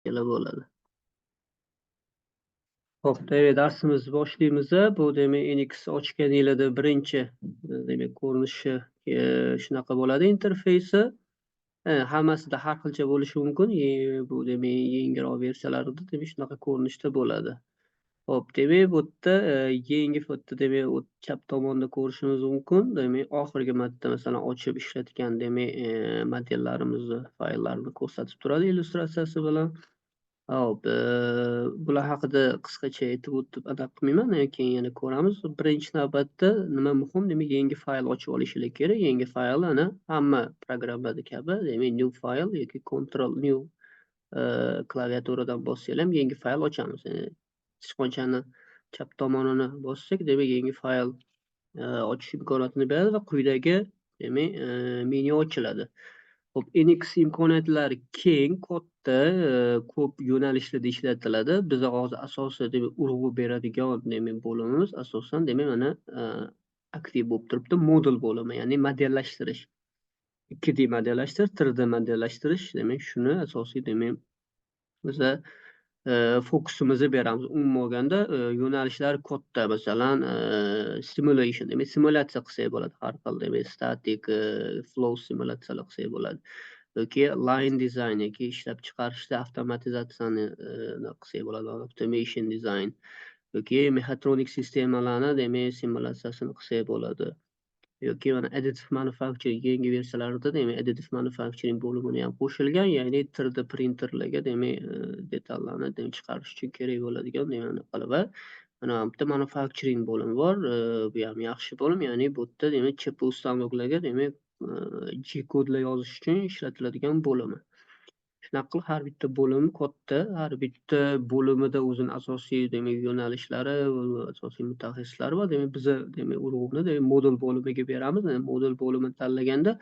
qilsanglar bo'ladi. Xo'p, demak, darsimizni boshlaymiz. Bu, demak, NX ochganinglarda birinchi, demak, ko'rinishi shunaqa bo'ladi interfeysi. Hammasida har xilcha bo'lishi mumkin. Bu, demak, yangiroq versiyalarida, demak, shunaqa ko'rinishda bo'ladi. Xo'p, demak, bu yerda yangi bu yerda, demak, chap tomonda ko'rishimiz mumkin. Demak, oxirgi marta, masalan, ochib ishlatgan, demak, modellarimizni fayllarini ko'rsatib turadi illyustratsiyasi bilan. Xo'p, bular haqida qisqacha aytib o'tib anaqa qilmayman, keyin yana ko'ramiz. Birinchi navbatda nima muhim? Demak, yangi fayl ochib olishinglar kerak. Yangi fayl ana hamma programmada kabi, demak, new file yoki control new klaviaturadan bossanglar ham yangi fayl ochamiz. Sichqonchani chap tomonini bossak, demak, yangi fayl ochish imkoniyatini beradi va quyidagi, demak, menyu ochiladi. Xo'p, NX imkoniyatlari keng, katta, ko'p yo'nalishlarda ishlatiladi. Biz hozir asosiy, demak, urg'u beradigan, demak, bo'limimiz asosan, demak, mana aktiv bo'lib turibdi modul bo'limi, ya'ni modellashtirish. 2D modellashtirish, 3D modellashtirish, demak, shuni asosiy, demak, biza fokusimizni beramiz. Umuman olganda, yo'nalishlari katta. Masalan, simulation, demak, simulyatsiya qilsak bo'ladi. Har xil, demak, statik, flow simulyatsiyalar qilsak bo'ladi. Yoki line design yoki ishlab chiqarishda avtomatizatsiyani qilsak bo'ladi, automation design yoki mexatronik sistemalarni, demak, simulyatsiyasini qilsak bo'ladi. Yoki mana additive manufacturing yangi versiyalarida, demak, additive manufacturing bo'limini ham qo'shilgan, ya'ni 3D printerlarga, demak, detallarni, demak, chiqarish uchun kerak bo'ladigan, demak, anaqalar va mana bu yerda manufacturing bo'limi bor. Bu ham yaxshi bo'lim, ya'ni bu yerda, demak, ЧПУ stanoklarga, demak, G kodlar yozish uchun ishlatiladigan bo'limi. Shunaqa qilib har bitta bo'lim katta, har bitta bo'limida o'zini asosiy, demak, yo'nalishlari, asosiy mutaxassislari bor. Demak, biza, demak, urg'uni, demak, modul bo'limiga beramiz. Modul bo'limini tanlaganda,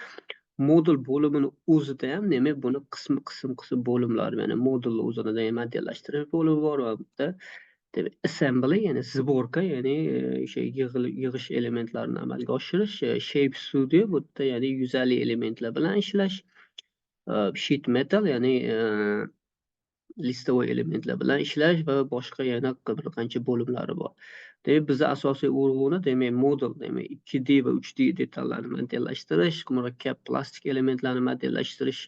modul bo'limini o'zida ham, demak, buni qism qism qism bo'limlar, ya'ni modulni o'zini, demak, modellashtirish bo'limi bor va bitta, demak, assembly, ya'ni сборка, ya'ni o'sha yig'ish elementlarini amalga oshirish, shape studio, bu yerda, ya'ni yuzali elementlar bilan ishlash, sheet metal, ya'ni листовой elementlar bilan ishlash va boshqa yana bir qancha bo'limlari bor. Demak, biza asosiy urg'uni, demak, modul, demak, 2D va 3D detallarni modellashtirish, murakkab plastik elementlarni modellashtirish,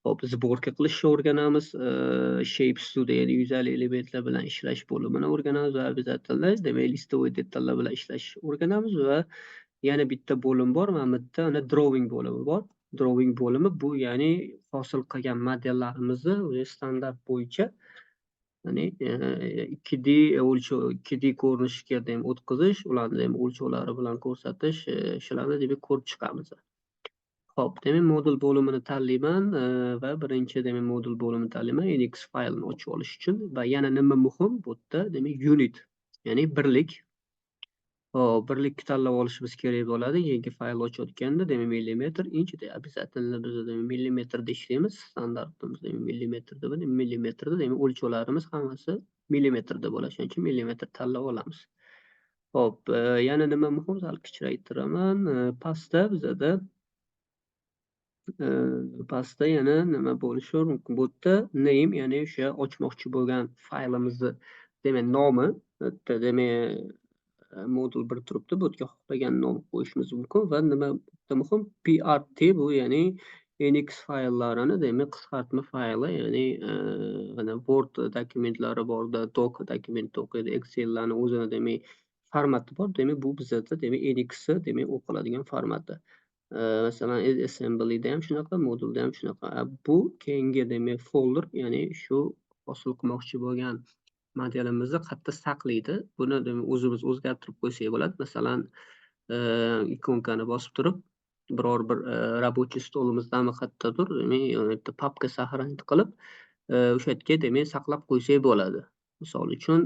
hop, сборка qilishni o'rganamiz, shape studio, ya'ni yuzali elementlar bilan ishlash bo'limini o'rganamiz va обязательно, demak, листовой detallar bilan ishlash o'rganamiz va yana bitta bo'lim bor, mana bu yerda ana drawing bo'limi bor. Drawing bo'limi bu, ya'ni hosil qilgan modellarimizni o'zi standart bo'yicha, ya'ni 2D o'lchov, 2D ko'rinishga, demak, o'tkazish, ularni, demak, o'lchovlari bilan ko'rsatish, shularni, demak, ko'rib chiqamiz. Xo'p, demak, modul bo'limini tanlayman va birinchi, demak, modul bo'limini tanlayman NX faylini ochib olish uchun va yana nima muhim bu yerda, demak, unit, ya'ni birlik. Hop, birlikni tanlab olishimiz kerak bo'ladi. Yangi fayl ochayotganda, demak, millimetr, inch обязательно biz, demak, millimetrda ishlaymiz. Standartimiz, demak, millimetrda, millimetrda, demak, o'lchovlarimiz hammasi millimetrda bo'ladi. Shuning uchun millimetr tanlab olamiz. Xo'p, yana nima muhim, sal kichraytiraman. Pastda bizada pastda yana nima bo'lishi mumkin? Bu yerda name, ya'ni o'sha ochmoqchi bo'lgan faylimizni, demak, nomi. Bu yerda, demak, modul 1 turibdi. Bu yerga xohlagan nom qo'yishimiz mumkin va nima muhim, PRT bu, ya'ni NX fayllarini, demak, qisqartma fayli, ya'ni mana Word dokumentlari borda, doc dokument o'qiydi, Excellarni o'zini, demak, formati bor. Demak, bu bizada, demak, NX, demak, o'qiladigan formati. Masalan, assemblyda ham shunaqa, modulda ham shunaqa. Bu keyingi, demak, folder, ya'ni shu hosil qilmoqchi bo'lgan modelimizni qayerda saqlaydi. Buni, demak, o'zimiz o'zgartirib qo'ysak bo'ladi. Masalan, ikonkani bosib turib, biror bir рабочий stolimizdami, qayerdadir, demak, bitta papka сохранить qilib, o'sha yerga, demak, saqlab qo'ysak bo'ladi. Misol uchun,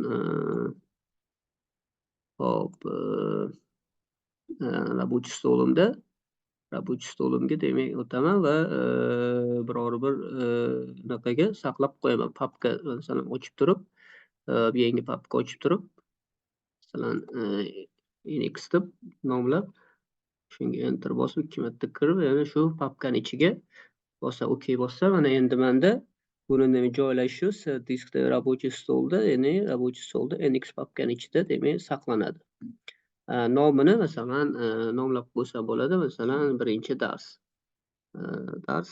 hop, рабочий stolimda, рабочий stolimga, demak, o'taman va biror bir anaqaga saqlab qo'yaman. Papka, masalan, ochib turib, yangi papka ochib turib, masalan, nx deb nomlab, shunga enter bosib, ikki marta kirib, yana shu papkani ichiga bossa, OK bossam, mana endi menda Buni demak joylashuv C diskda рабочий stolda, ya'ni рабочий stolda NX papkani ichida demak saqlanadi. Nomini masalan nomlab qo'ysa bo'ladi. Masalan, birinchi dars. Dars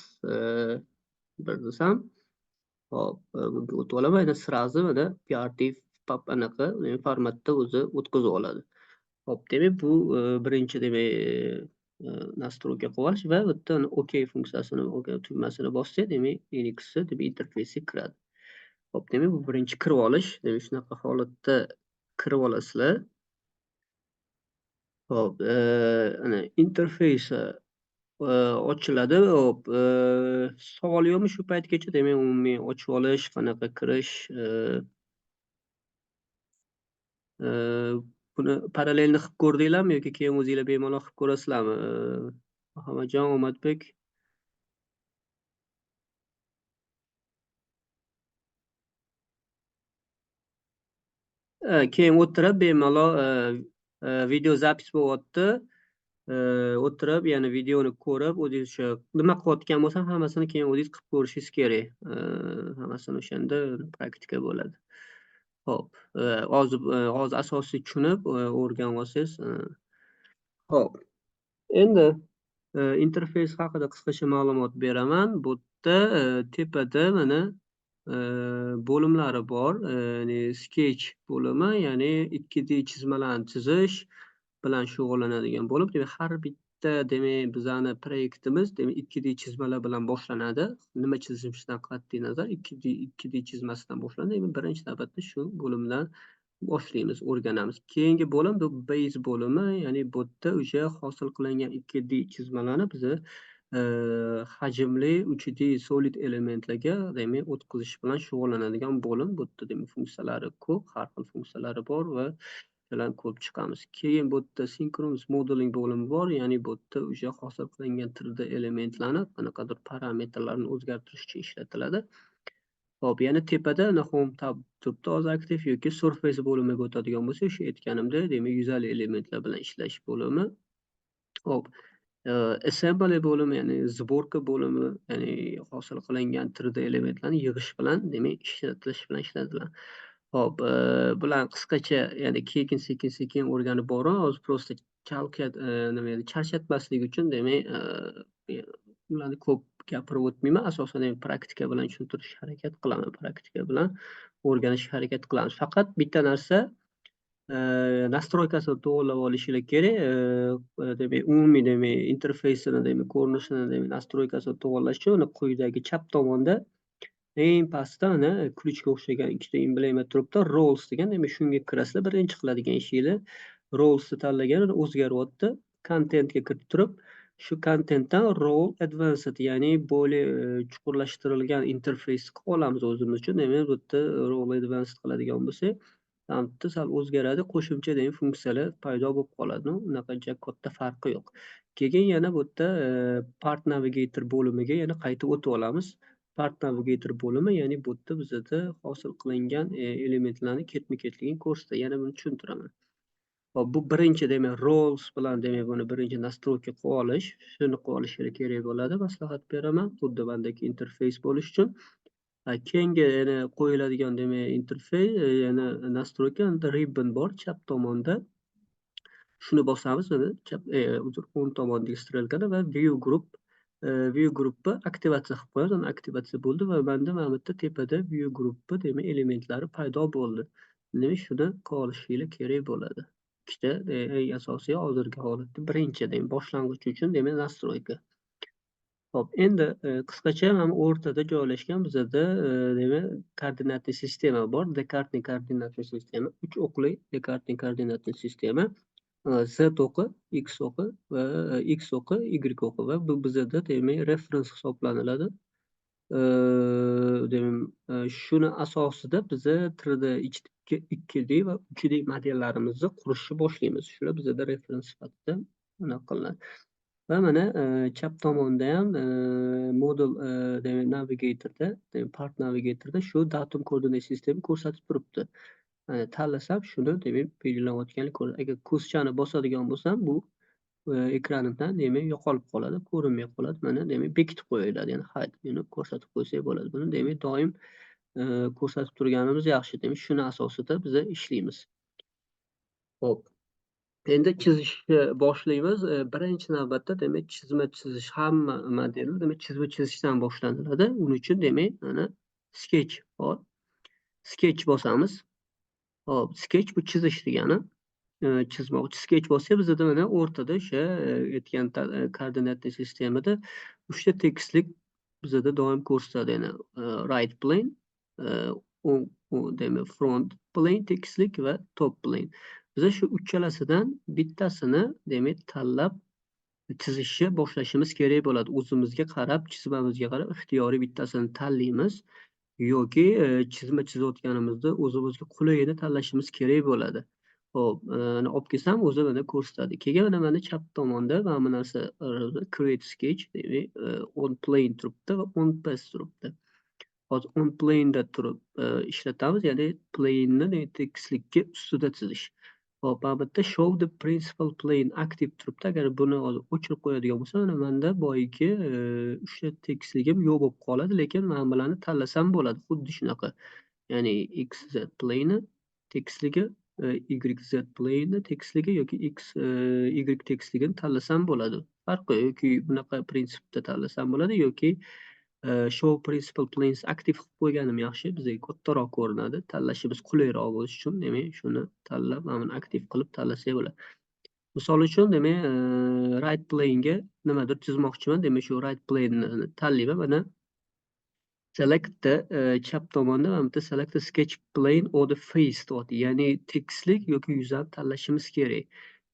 bir desam, hop, bunga o'tib olaman. Endi сразу mana PRT pap anaqa formatda o'zi o'tkazib oladi. Hop, demak bu birinchi demak настройка qilib olish va bu yerda OK funksiyasini, OK tugmasini bossak, demak NX demak interfeysga kiradi. Hop, demak bu birinchi kirib olish, demak shunaqa holatda kirib olasizlar. Hop, ana interfeysi ochiladi. Hop, savol yo'qmi shu paytgacha? Demak, umumiy ochib olish, qanaqa kirish, buni parallelni qilib ko'rdinglarmi yoki keyin o'zinglar bemalol qilib ko'rasizlarmi? Muhammadjon, Omadbek? Keyin o'tirib bemalol video zapis bo'lyapti. O'tirib, ya'ni videoni ko'rib, o'zingiz o'sha nima qilayotgan bo'lsam, hammasini keyin o'zingiz qilib ko'rishingiz kerak. Hammasini o'shanda praktika bo'ladi. Xo'p, hozir asosiy tushunib, o'rganib olsangiz. Xo'p. Endi interfeys haqida qisqacha ma'lumot beraman. Bu yerda tepada mana bo'limlari bor. Ya'ni sketch bo'limi, ya'ni 2D chizmalarni chizish bilan shug'ullanadigan bo'lim. Demak, har bitta demak bizani proyektimiz demak 2D chizmalar bilan boshlanadi. Nima chizishimizdan qat'iy nazar 2D chizmasidan boshlanadi. Demak, birinchi navbatda shu bo'limdan boshlaymiz, o'rganamiz. Keyingi bo'lim bu base bo'limi, ya'ni bu yerda o'sha hosil qilingan 2D chizmalarni biz hajmli 3D solid elementlarga demak o'tkazish bilan shug'ullanadigan bo'lim. Bu yerda demak funksiyalari ko'p, har xil funksiyalari bor va bilan ko'rib chiqamiz. Keyin bu yerda synchronous modeling bo'limi bor, ya'ni bu yerda o'sha hosil qilingan 3D elementlarni qanaqadir parametrlarni o'zgartirish uchun ishlatiladi. Xo'p, yana tepada ana home tab turibdi hozir aktiv yoki surface bo'limiga o'tadigan bo'lsak, o'sha aytganimdek, demak yuzali elementlar bilan ishlash bo'limi. Xo'p, assembly bo'limi, ya'ni sborka bo'limi, ya'ni hosil qilingan 3D elementlarni yig'ish bilan, demak ishlatilish bilan ishlatiladi. Xo'p, bularni qisqacha, ya'ni keyin sekin-sekin o'rganib boraman. Hozir просто chalqiyat, nima edi, charchatmaslik uchun demak, ularni ko'p gapirib o'tmayman. Asosan demak praktika bilan tushuntirishga harakat qilaman, praktika bilan o'rganishga harakat qilamiz. Faqat bitta narsa, nastroykasini to'g'rilab olishinglar kerak. Demak, umumiy demak interfeysini, demak ko'rinishini, demak nastroykasini to'g'rilash uchun uni quyidagi chap tomonda eng pastda ana ключga o'xshagan ikkita emblema turibdi, roles degan. Demak, shunga kirasizlar. Birinchi qiladigan ishinglar rolesni tanlagan, o'zgaryapti. Contentga kirib turib, shu contentdan role advanced, ya'ni более chuqurlashtirilgan interfeys qilib olamiz o'zimiz uchun. Demak, bu yerda role advanced qiladigan bo'lsak, bitta sal o'zgaradi, qo'shimcha demak funksiyalar paydo bo'lib qoladi. Unaqa katta farqi yo'q. Keyin yana bu yerda part navigator bo'limiga yana qaytib o'tib olamiz. Part navigator bo'limi, ya'ni bu yerda bizada hosil qilingan elementlarni ketma-ketligini ko'rsatadi. Yana buni tushuntiraman. Hop, bu birinchi demak roles bilan demak buni birinchi nastroyka qilib olish, shuni qilib olish kerak bo'ladi, maslahat beraman. Xuddi mandagi interfeys bo'lish uchun. Keyingi yana qo'yiladigan demak interfeys, yana nastroyka, endi ribbon bor chap tomonda. Shuni bosamiz, mana chap, uzr, o'ng tomondagi strelkani va view group, view groupni aktivatsiya qilib qo'yamiz. Ana aktivatsiya bo'ldi va menda mana bu yerda tepada view groupni demak elementlari paydo bo'ldi. Demak, shuni qilib olishinglar kerak bo'ladi. Ikkita eng asosiy hozirgi holatda birinchi demak boshlang'ich uchun demak nastroyka. Xo'p, endi qisqacha mana o'rtada joylashgan bizada demak koordinatli sistema bor. Dekартный koordinatli sistema, 3 o'qli Dekартный koordinatli sistema. Z o'qi, X o'qi va X o'qi, Y o'qi va bu bizada demak referens hisoblaniladi. Demak, shuni asosida biza 3D, 2D va 3D modellarimizni qurishni boshlaymiz. Shular bizada referens sifatida anaqa qilinadi. Va mana chap tomonda ham model demak navigatorda, demak part navigatorda shu datum coordinate system ko'rsatib turibdi. Tanlasam shuni demak belgilanayotganini ko'radi. Agar ko'zchani bosadigan bo'lsam, bu ekranimdan, demak, yo'qolib qoladi, ko'rinmay qoladi. Mana, demak, bekitib qo'yiladi, ya'ni hide, buni ko'rsatib qo'ysak bo'ladi. Buni, demak, doim ko'rsatib turganimiz yaxshi. Demak, shuni asosida biza ishlaymiz. Xo'p. Endi chizishni boshlaymiz. Birinchi navbatda, demak, chizma chizish hamma modelni, demak, chizma chizishdan boshlaniladi. Uning uchun, demak, mana sketch bor. Sketch bosamiz. Xo'p, sketch bu chizish degani. Chizmoq. Sketch bossak, bizada mana o'rtada o'sha aytgan koordinatli sistemada uchta tekislik bizada doim ko'rsatadi. Ya'ni right plane, o'ng, demak, front plane tekislik va top plane. Biza shu uchalasidan bittasini, demak, tanlab chizishni boshlashimiz kerak bo'ladi. O'zimizga qarab, chizmamizga qarab ixtiyoriy bittasini tanlaymiz yoki chizma chizayotganimizda o'zimizga qulayini tanlashimiz kerak bo'ladi. Xo'p, olib kelsam, o'zi mana ko'rsatadi. Keyin mana chap tomonda mana bu narsa, create sketch, demak, on plane turibdi va on path turibdi. Hozir on plane'da turib ishlatamiz, ya'ni plane'ni tekislikka ustida chizish. Xo'p, mana bu yerda show the principal plane active turibdi. Agar buni hozir o'chirib qo'yadigan bo'lsam, mana menda boyagi uchta tekisligim yo'q bo'lib qoladi, lekin mana bularni tanlasam bo'ladi. Xuddi shunaqa. Ya'ni x z plane tekisligi, y z plane tekisligi yoki x y tekisligini tanlasam bo'ladi. Farqi yo'q, yoki bunaqa prinsipda tanlasam bo'ladi yoki show principal planes active qilib qo'yganim yaxshi, bizga kattaroq ko'rinadi. Tanlashimiz qulayroq bo'lishi uchun, demak, shuni tanlab, mana buni aktiv qilib tanlasak bo'ladi. Misol uchun, demak, right plane'ga nimadir chizmoqchiman, demak, shu right plane'ni tanlayman. Mana select the chap tomonda mana bu yerda select the sketch plane or the face deyapti. Ya'ni tekislik yoki yuzani tanlashimiz kerak.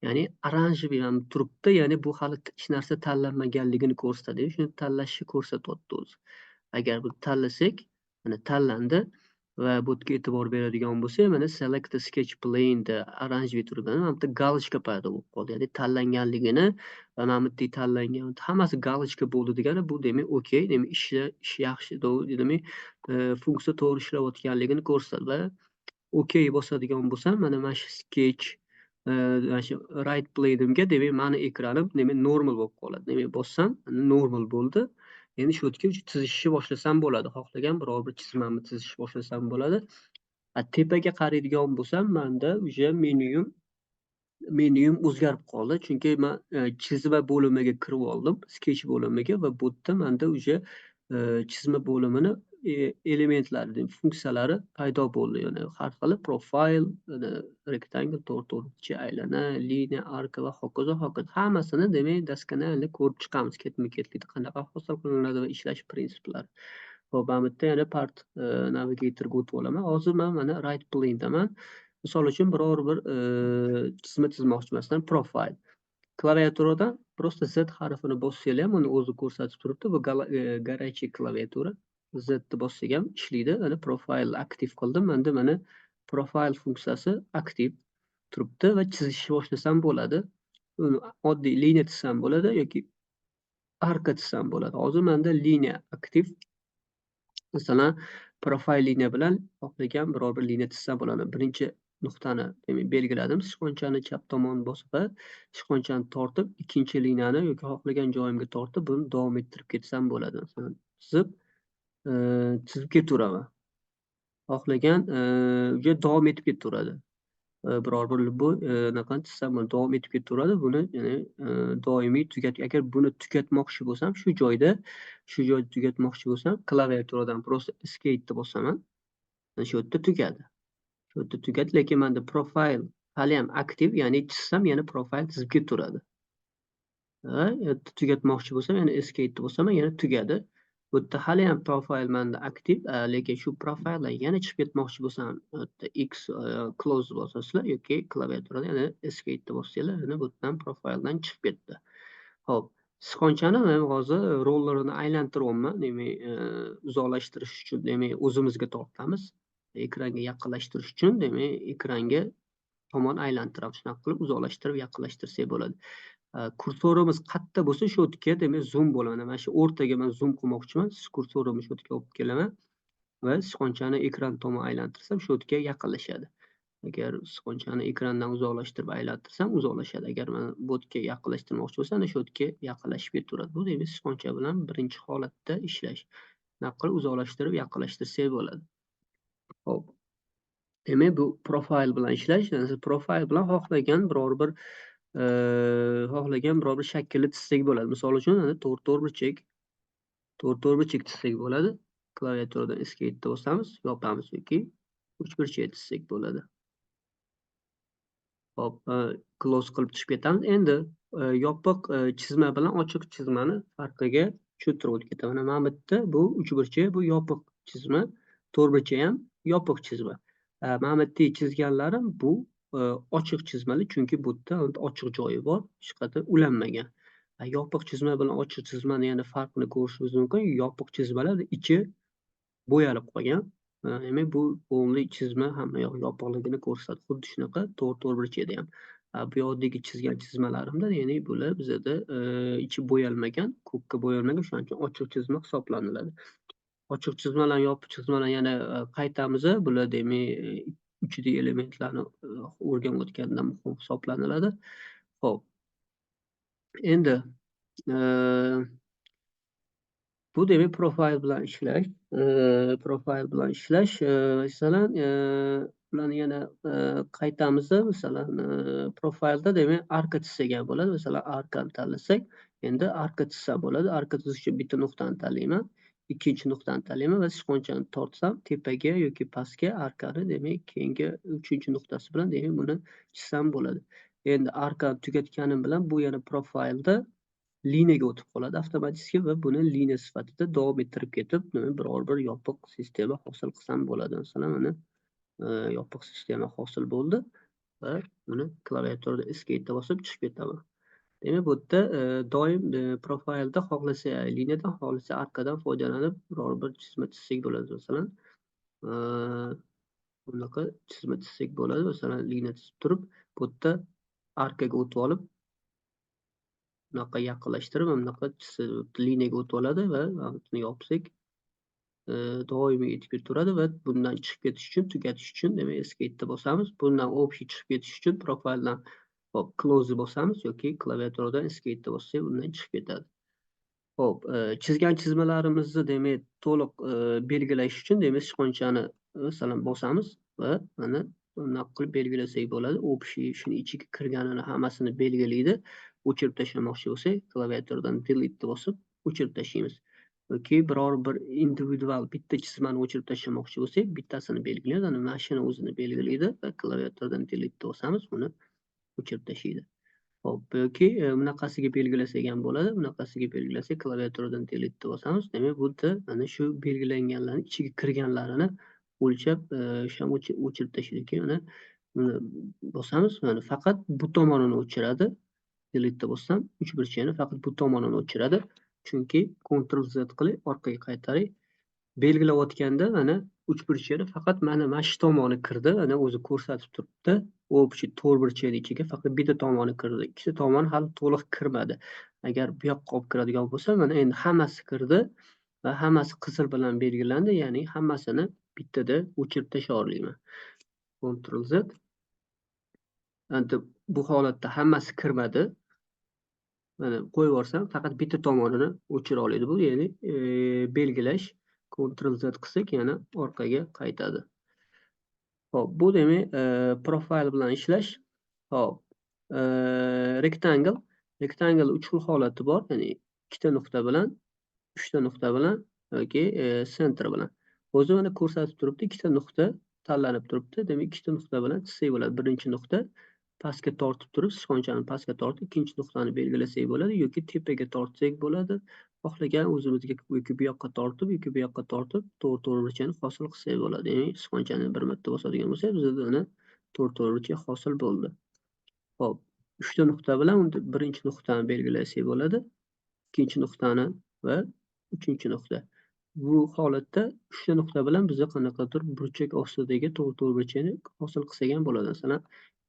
Ya'ni оранжевый ham turibdi, ya'ni bu hali hech narsa tanlanmaganligini ko'rsatadi. Shuni tanlashni ko'rsatyapti o'zi. Agar buni tanlasak, mana tanlandi va bu yerga e'tibor beradigan bo'lsak, mana select the sketch plane da оранжевый turgan, mana bu yerda галочка paydo bo'lib qoldi. Ya'ni tanlanganligini va mana bu yerda tanlangan hammasi галочка bo'ldi degani bu, demak, okey, demak, ish yaxshi, demak, funksiya to'g'ri ishlayotganligini ko'rsatadi va okey bosadigan bo'lsam, mana shu sketch, mana shu right plane'imga, demak, mani ekranim, demak, normal bo'lib qoladi. Demak, bossam, normal bo'ldi. Endi shu yerga chizishni boshlasam bo'ladi. Xohlagan biror bir chizmamni chizishni boshlasam bo'ladi. Tepaga qaraydigan bo'lsam, menda уже menyum o'zgarib qoldi. Chunki men chizma bo'limiga kirib oldim, sketch bo'limiga va bu yerda menda уже chizma bo'limini elementlari, funksiyalari paydo bo'ldi. Ya'ni har xil profile, rectangle, to'rt aylana, liniya, arka va hokazo hokazo. Hammasini, demak, досконально ko'rib chiqamiz ketma-ketlikda qanaqa hosil qilinadi va ishlash prinsiplari. Xo'p, mana bu yerda yana part navigatorga o'tib olaman. Hozir men mana right plane'daman. Misol uchun, biror bir chizma chizmoqchi, masalan, profile. Klaviaturadan просто Z harfini bossanglar ham uni o'zi ko'rsatib turibdi. Bu горячий klaviatura. Z ni bossak ham ishlaydi. Mana profile aktiv qildim. Menda mana profile funksiyasi aktiv turibdi va chizishni boshlasam bo'ladi. Uni oddiy liniya chizsam bo'ladi yoki arka chizsam bo'ladi. Hozir menda liniya aktiv. Masalan, profile liniya bilan xohlagan biror bir liniya chizsam bo'ladi. Birinchi nuqtani, demak, belgiladim. Sichqonchani chap tomon bosib va sichqonchani tortib, ikkinchi liniyani yoki xohlagan joyimga tortib, buni davom ettirib ketsam bo'ladi. Masalan, chizib ketaveraman. Xohlagan davom etib ketaveradi. Biror bir bu anaqani chizsam bo'ladi, davom etib ketaveradi. Buni, ya'ni, doimiy tugat, agar buni tugatmoqchi bo'lsam, shu joyda tugatmoqchi bo'lsam, klaviaturadan просто escape bosaman. Mana shu yerda tugadi. Shu yerda tugadi, lekin menda profile haliyam aktiv, ya'ni chizsam yana profile chizib ketaveradi. Va tugatmoqchi bo'lsam, yana escape bosaman, yana tugadi. Bu yerda haliyam profile menda aktiv, lekin shu profiledan yana chiqib ketmoqchi bo'lsam, bu yerda X close bosasizlar yoki klaviaturada yana escape bossanglar, yana bu yerdan profiledan chiqib ketdi. Xo'p, sichqonchani men hozir rollerini aylantiryapman, demak, uzoqlashtirish uchun, demak, o'zimizga tortamiz. Ekranga yaqinlashtirish uchun, demak, ekranga tomon aylantiramiz. Shunaqa qilib uzoqlashtirib, yaqinlashtirsak bo'ladi. Kursorimiz qayerda bo'lsa, shu yerga, demak, zoom bo'ladi. Mana shu o'rtaga men zoom qilmoqchiman. Kursorimni shu yerga olib kelaman va sichqonchani ekran tomon aylantirsam, shu yerga yaqinlashadi. Agar sichqonchani ekrandan uzoqlashtirib aylantirsam, uzoqlashadi. Agar mana bu yerga yaqinlashtirmoqchi bo'lsam, ana shu yerga yaqinlashib ketaveradi. Bu demak sichqoncha bilan birinchi holatda ishlash. Bunaqa qilib uzoqlashtirib yaqinlashtirsak bo'ladi. Xo'p. Demak, bu profil bilan ishlash, profil bilan xohlagan biror bir shaklni chizsak bo'ladi. Misol uchun, mana to'rt to'rtburchak chizsak bo'ladi. Klaviaturadan Escape bosamiz, yopamiz yoki uchburchak chizsak bo'ladi. Hop, close qilib chiqib ketamiz. Endi yopiq chizma bilan ochiq chizmani farqiga tushuntirib o'tib ketaman. Mana bu yerda bu uchburchak, bu yopiq chizma, to'rtburchak ham yopiq chizma. Mana bu yerdagi chizganlarim bu ochiq chizmali, chunki bu yerda ochiq joyi bor, hech qayerda ulanmagan. Yopiq chizma bilan ochiq chizmani yana farqini ko'rishimiz mumkin. Yopiq chizmalar ichi bo'yalib qolgan. Demak, bu полный chizma hamma yoq yopiqligini ko'rsatadi. Xuddi shunaqa to'rt to'rtburchakda ham. Bu yoqdagi chizgan chizmalarimda, ya'ni bular bizada ichi bo'yalmagan, ko'kka bo'yalmagan, shuning uchun ochiq chizma hisoblaniladi. Ochiq chizmalar, yopiq chizmalar yana qaytamiz. Bular demak 3D elementlarni o'rganayotganda muhim hisoblaniladi. Xo'p. Endi bu demak profil bilan ishlash. Profil bilan ishlash, masalan, ularni yana qaytamiz. Masalan, profilda demak arka chizsak ham bo'ladi. Masalan, arkani tanlasak, endi arka chizsam bo'ladi. Arka chizish uchun bitta nuqtani tanlayman, ikkinchi nuqtani tanlayman va sichqonchani tortsam tepaga yoki pastga arkani, demak, keyingi uchinchi nuqtasi bilan, demak, buni chizsam bo'ladi. Endi arkani tugatganim bilan bu yana profilda liniyaga o'tib qoladi avtomatik va buni liniya sifatida davom ettirib ketib, nima, biror bir yopiq sistema hosil qilsam bo'ladi. Masalan, mana yopiq sistema hosil bo'ldi va buni klaviaturada Escape bosib chiqib ketaman. Demak, bu yerda doim profilda xohlasa liniyadan, xohlasa arkadan foydalanib biror bir chizma chizsak bo'ladi. Masalan, bunaqa chizma chizsak bo'ladi. Masalan, liniya chizib turib, bu yerda arkaga o'tib olib, bunaqa yaqinlashtirib, mana bunaqa liniyaga o'tib oladi va buni yopsak, doimiy yetib ketaveradi va bundan chiqib ketish uchun, tugatish uchun, demak, Escape bosamiz. Bundan общий chiqib ketish uchun profildan, hop, close bosamiz yoki klaviaturadan Escape bossak, undan chiqib ketadi. Xo'p, chizgan chizmalarimizni, demak, to'liq belgilash uchun, demak, sichqonchani, masalan, bosamiz va mana bunaqa qilib belgilasak bo'ladi. Общий shuni ichiga kirganini hammasini belgilaydi. O'chirib tashlamoqchi bo'lsak, klaviaturadan Delete bosib o'chirib tashlaymiz. Yoki biror bir individual bitta chizmani o'chirib tashlamoqchi bo'lsak, bittasini belgilaymiz. Ana shuni o'zini belgilaydi va klaviaturadan Delete bosamiz, uni o'chirib tashlaydi. Xo'p, yoki bunaqasiga belgilasak ham bo'ladi. Bunaqasiga belgilasak, klaviaturadan Delete bosamiz. Demak, bu yerda mana shu belgilanganlarni ichiga kirganlarini o'lchab, o'sha o'chirib tashlaydi. Keyin mana buni bosamiz, mana faqat bu tomonini o'chiradi. Delete bossam, uchburchakni faqat bu tomonini o'chiradi. Chunki Ctrl Z qilib orqaga qaytaring. Belgilayotganda mana uchburchakni faqat mana shu tomoni kirdi. Mana o'zi ko'rsatib turibdi. Общий to'rtburchakni ichiga faqat bitta tomoni kirdi. Ikkita tomoni hali to'liq kirmadi. Agar bu yoqqa olib kiradigan bo'lsa, mana endi hammasi kirdi va hammasi qizil bilan belgilandi, ya'ni hammasini bittada o'chirib tashlay olaman. Ctrl Z. Endi bu holatda hammasi kirmadi. Mana qo'yib yuborsam, faqat bitta tomonini o'chira oladi bu, ya'ni belgilash. Ctrl Z qilsak, yana orqaga qaytadi. Xo'p, bu demak profil bilan ishlash. Xo'p, rectangle. Rectangle uch xil holati bor, ya'ni ikkita nuqta bilan, uchta nuqta bilan yoki center bilan. O'zi mana ko'rsatib turibdi, ikkita nuqta tanlanib turibdi. Demak, ikkita nuqta bilan chizsak bo'ladi. Birinchi nuqta pastga tortib turib, sichqonchani pastga tortib, ikkinchi nuqtani belgilasak bo'ladi yoki tepaga tortsak bo'ladi. Xohlagan o'zimizga yoki bu yoqqa tortib, yoki bu yoqqa tortib, to'rt to'rtburchakni hosil qilsak bo'ladi. Ya'ni sichqonchani bir marta bosadigan bo'lsak, bizda mana to'rt to'rtburchak hosil bo'ldi. Xo'p, uchta nuqta bilan unda birinchi nuqtani belgilasak bo'ladi, ikkinchi nuqtani va uchinchi nuqta. Bu holatda uchta nuqta bilan biza qanaqadir burchak ostidagi to'rt to'rtburchakni hosil qilsak ham bo'ladi. Masalan,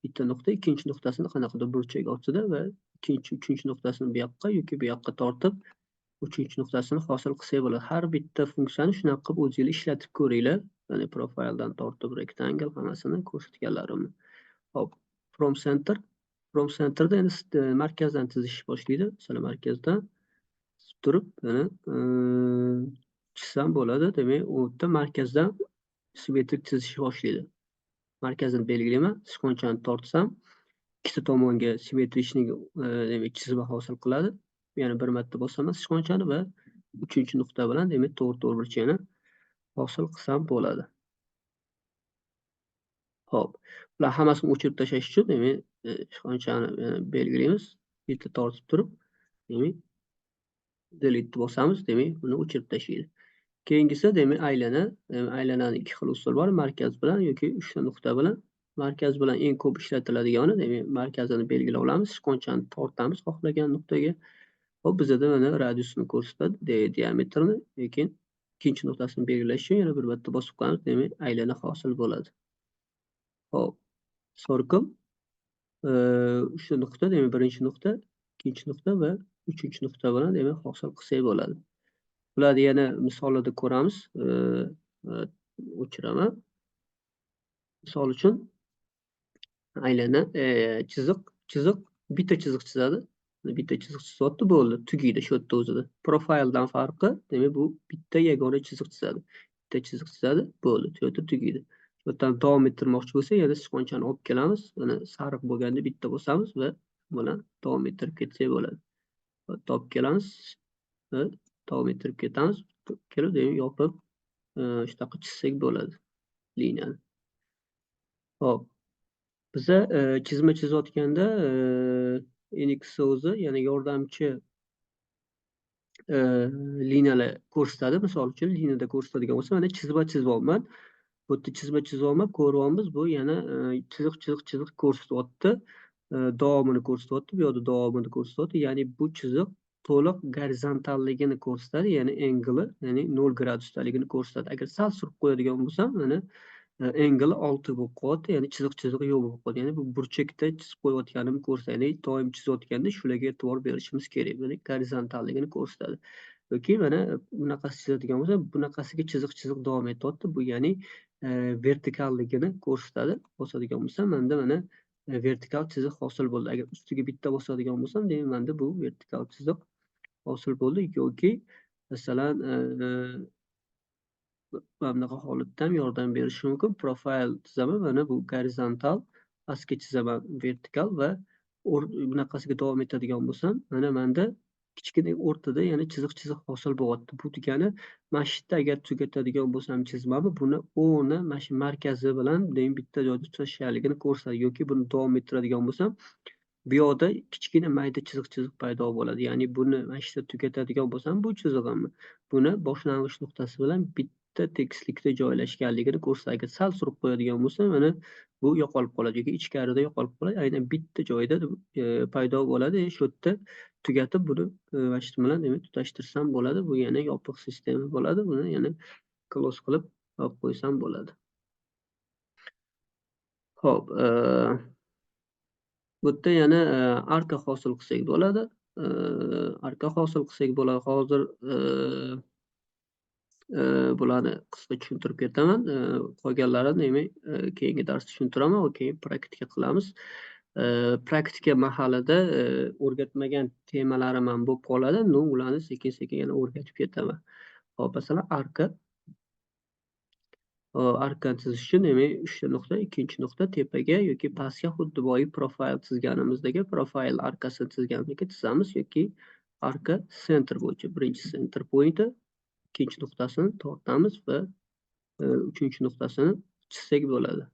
bitta nuqta, ikkinchi nuqtasini qanaqadir burchak ostida va ikkinchi, uchinchi nuqtasini bu yoqqa yoki bu yoqqa tortib, uchinchi nuqtasini hosil qilsak bo'ladi. Har bitta funksiyani shunaqa qilib o'zinglar ishlatib ko'ringlar. Ya'ni profildan tortib rectangle hammasini ko'rsatganlarimni. Hop, from center. From centerda endi markazdan chizish boshlaydi. Masalan, markazdan chizib turib, yana chizsam bo'ladi. Demak, u yerda markazdan simmetrik chizishni boshlaydi. Markazini belgilayman, sichqonchani tortsam, ikkita tomonga simmetrичный demak chizma hosil qiladi. Yana bir marta bosaman sichqonchani va uchinchi nuqta bilan demak to'g'ri to'rtburchakni hosil qilsam bo'ladi. Xo'p, bular hammasini o'chirib tashlash uchun demak sichqonchani belgilaymiz. Bitta tortib turib, demak delete bosamiz, demak buni o'chirib tashlaydi. Keyingisi demak aylana, aylanani ikki xil usul bor, markaz bilan yoki uchta nuqta bilan. Markaz bilan eng ko'p ishlatiladigani, demak markazini belgilab olamiz, sichqonchani tortamiz xohlagan nuqtaga. Hop, bizada mana radiusini ko'rsatadi, diametrini, lekin ikkinchi nuqtasini belgilash uchun yana bir marta bosib qo'yamiz, demak aylana hosil bo'ladi. Hop, circle uchta nuqta, demak birinchi nuqta, ikkinchi nuqta va uchinchi nuqta bilan demak hosil qilsak bo'ladi. Bularni yana misolida ko'ramiz. O'chiraman. Misol uchun aylana chiziq, chiziq, bitta chiziq chizadi. Bitta chiziq chizyapti, bo'ldi, tugaydi shu yerda o'zida. Profildan farqi, demak bu bitta yagona chiziq chizadi. Bitta chiziq chizadi, bo'ldi, shu yerda tugaydi. Shu yerdan davom ettirmoqchi bo'lsak, yana sichqonchani olib kelamiz. Mana sariq bo'lganda bitta bosamiz va bilan davom ettirib ketsak bo'ladi. Topib kelamiz va davom ettirib ketamiz. Kelib demak yopib shunaqa chizsak bo'ladi liniyani. Xo'p. Biza chizma chizayotganda NX o'zi, ya'ni yordamchi liniyalar ko'rsatadi. Misol uchun liniyada ko'rsatadigan bo'lsa, mana chizma chizyapman. Bu yerda chizma chizyapman, ko'ryapmiz. Bu yana chiziq, chiziq, chiziq ko'rsatyapti. Davomini ko'rsatyapti, bu yoqda davomini ko'rsatyapti. Ya'ni bu chiziq to'liq gorizontalligini ko'rsatadi, ya'ni angle, ya'ni 0 gradusdaligini ko'rsatadi. Agar sal surib qo'yadigan bo'lsam, mana angle 6 bo'lib qolyapti, ya'ni chiziq chiziq yo'q bo'lib qoldi. Ya'ni bu burchakda chizib qo'yayotganimni ko'rsatadi. Ya'ni doim chizayotganda shularga e'tibor berishimiz kerak. Ya'ni gorizontalligini ko'rsatadi. Yoki mana bunaqasi chizadigan bo'lsa, bunaqasiga chiziq chiziq davom etyapti. Bu ya'ni vertikalligini ko'rsatadi. Bosadigan bo'lsam, menda mana vertikal chiziq hosil bo'ldi. Agar ustiga bitta bosadigan bo'lsam, demak menda bu vertikal chiziq hosil bo'ldi. Yoki masalan, mana bunaqa holatda ham yordam berishi mumkin. Profil chizaman, mana bu gorizontal, pastga chizaman vertikal va bunaqasiga davom etadigan bo'lsam, mana menda kichkina o'rtada yana chiziq chiziq hosil bo'lyapti. Bu degani mana shu yerda agar tugatadigan bo'lsam chizmani, buni o'rni mana shu markazi bilan demak bitta joyda tutashganligini ko'rsatadi. Yoki buni davom ettiradigan bo'lsam, bu yoqda kichkina mayda chiziq chiziq paydo bo'ladi. Ya'ni buni mana shu yerda tugatadigan bo'lsam, bu chizig'imni buni boshlang'ich nuqtasi bilan bitta tekislikda joylashganligini ko'rsatadi. Agar sal surib qo'yadigan bo'lsam, mana bu yo'qolib qoladi yoki ichkarida yo'qolib qoladi. Aynan bitta joyda paydo bo'ladi. Shu yerda tugatib buni mana shu bilan demak tutashtirsam bo'ladi. Bu yana yopiq sistema bo'ladi. Buni yana close qilib yopib qo'ysam bo'ladi. Xo'p, bu yerda yana arka hosil qilsak bo'ladi. Arka hosil qilsak bo'ladi. Hozir bularni qisqa tushuntirib ketaman. Qolganlarini demak keyingi darsda tushuntiraman va keyin praktika qilamiz. Praktika mahalida o'rgatmagan temalarim ham bo'lib qoladi. Но, ularni sekin-sekin yana o'rgatib ketaman. Xo'p, masalan, arka. Arkani chizish uchun demak uchta nuqta, ikkinchi nuqta tepaga yoki pastga, xuddi boyagi profil chizganimizdagi profil arkasini chizganimizdek chizamiz yoki arka center bo'yicha birinchi center pointi, ikkinchi nuqtasini tortamiz va uchinchi nuqtasini chizsak bo'ladi.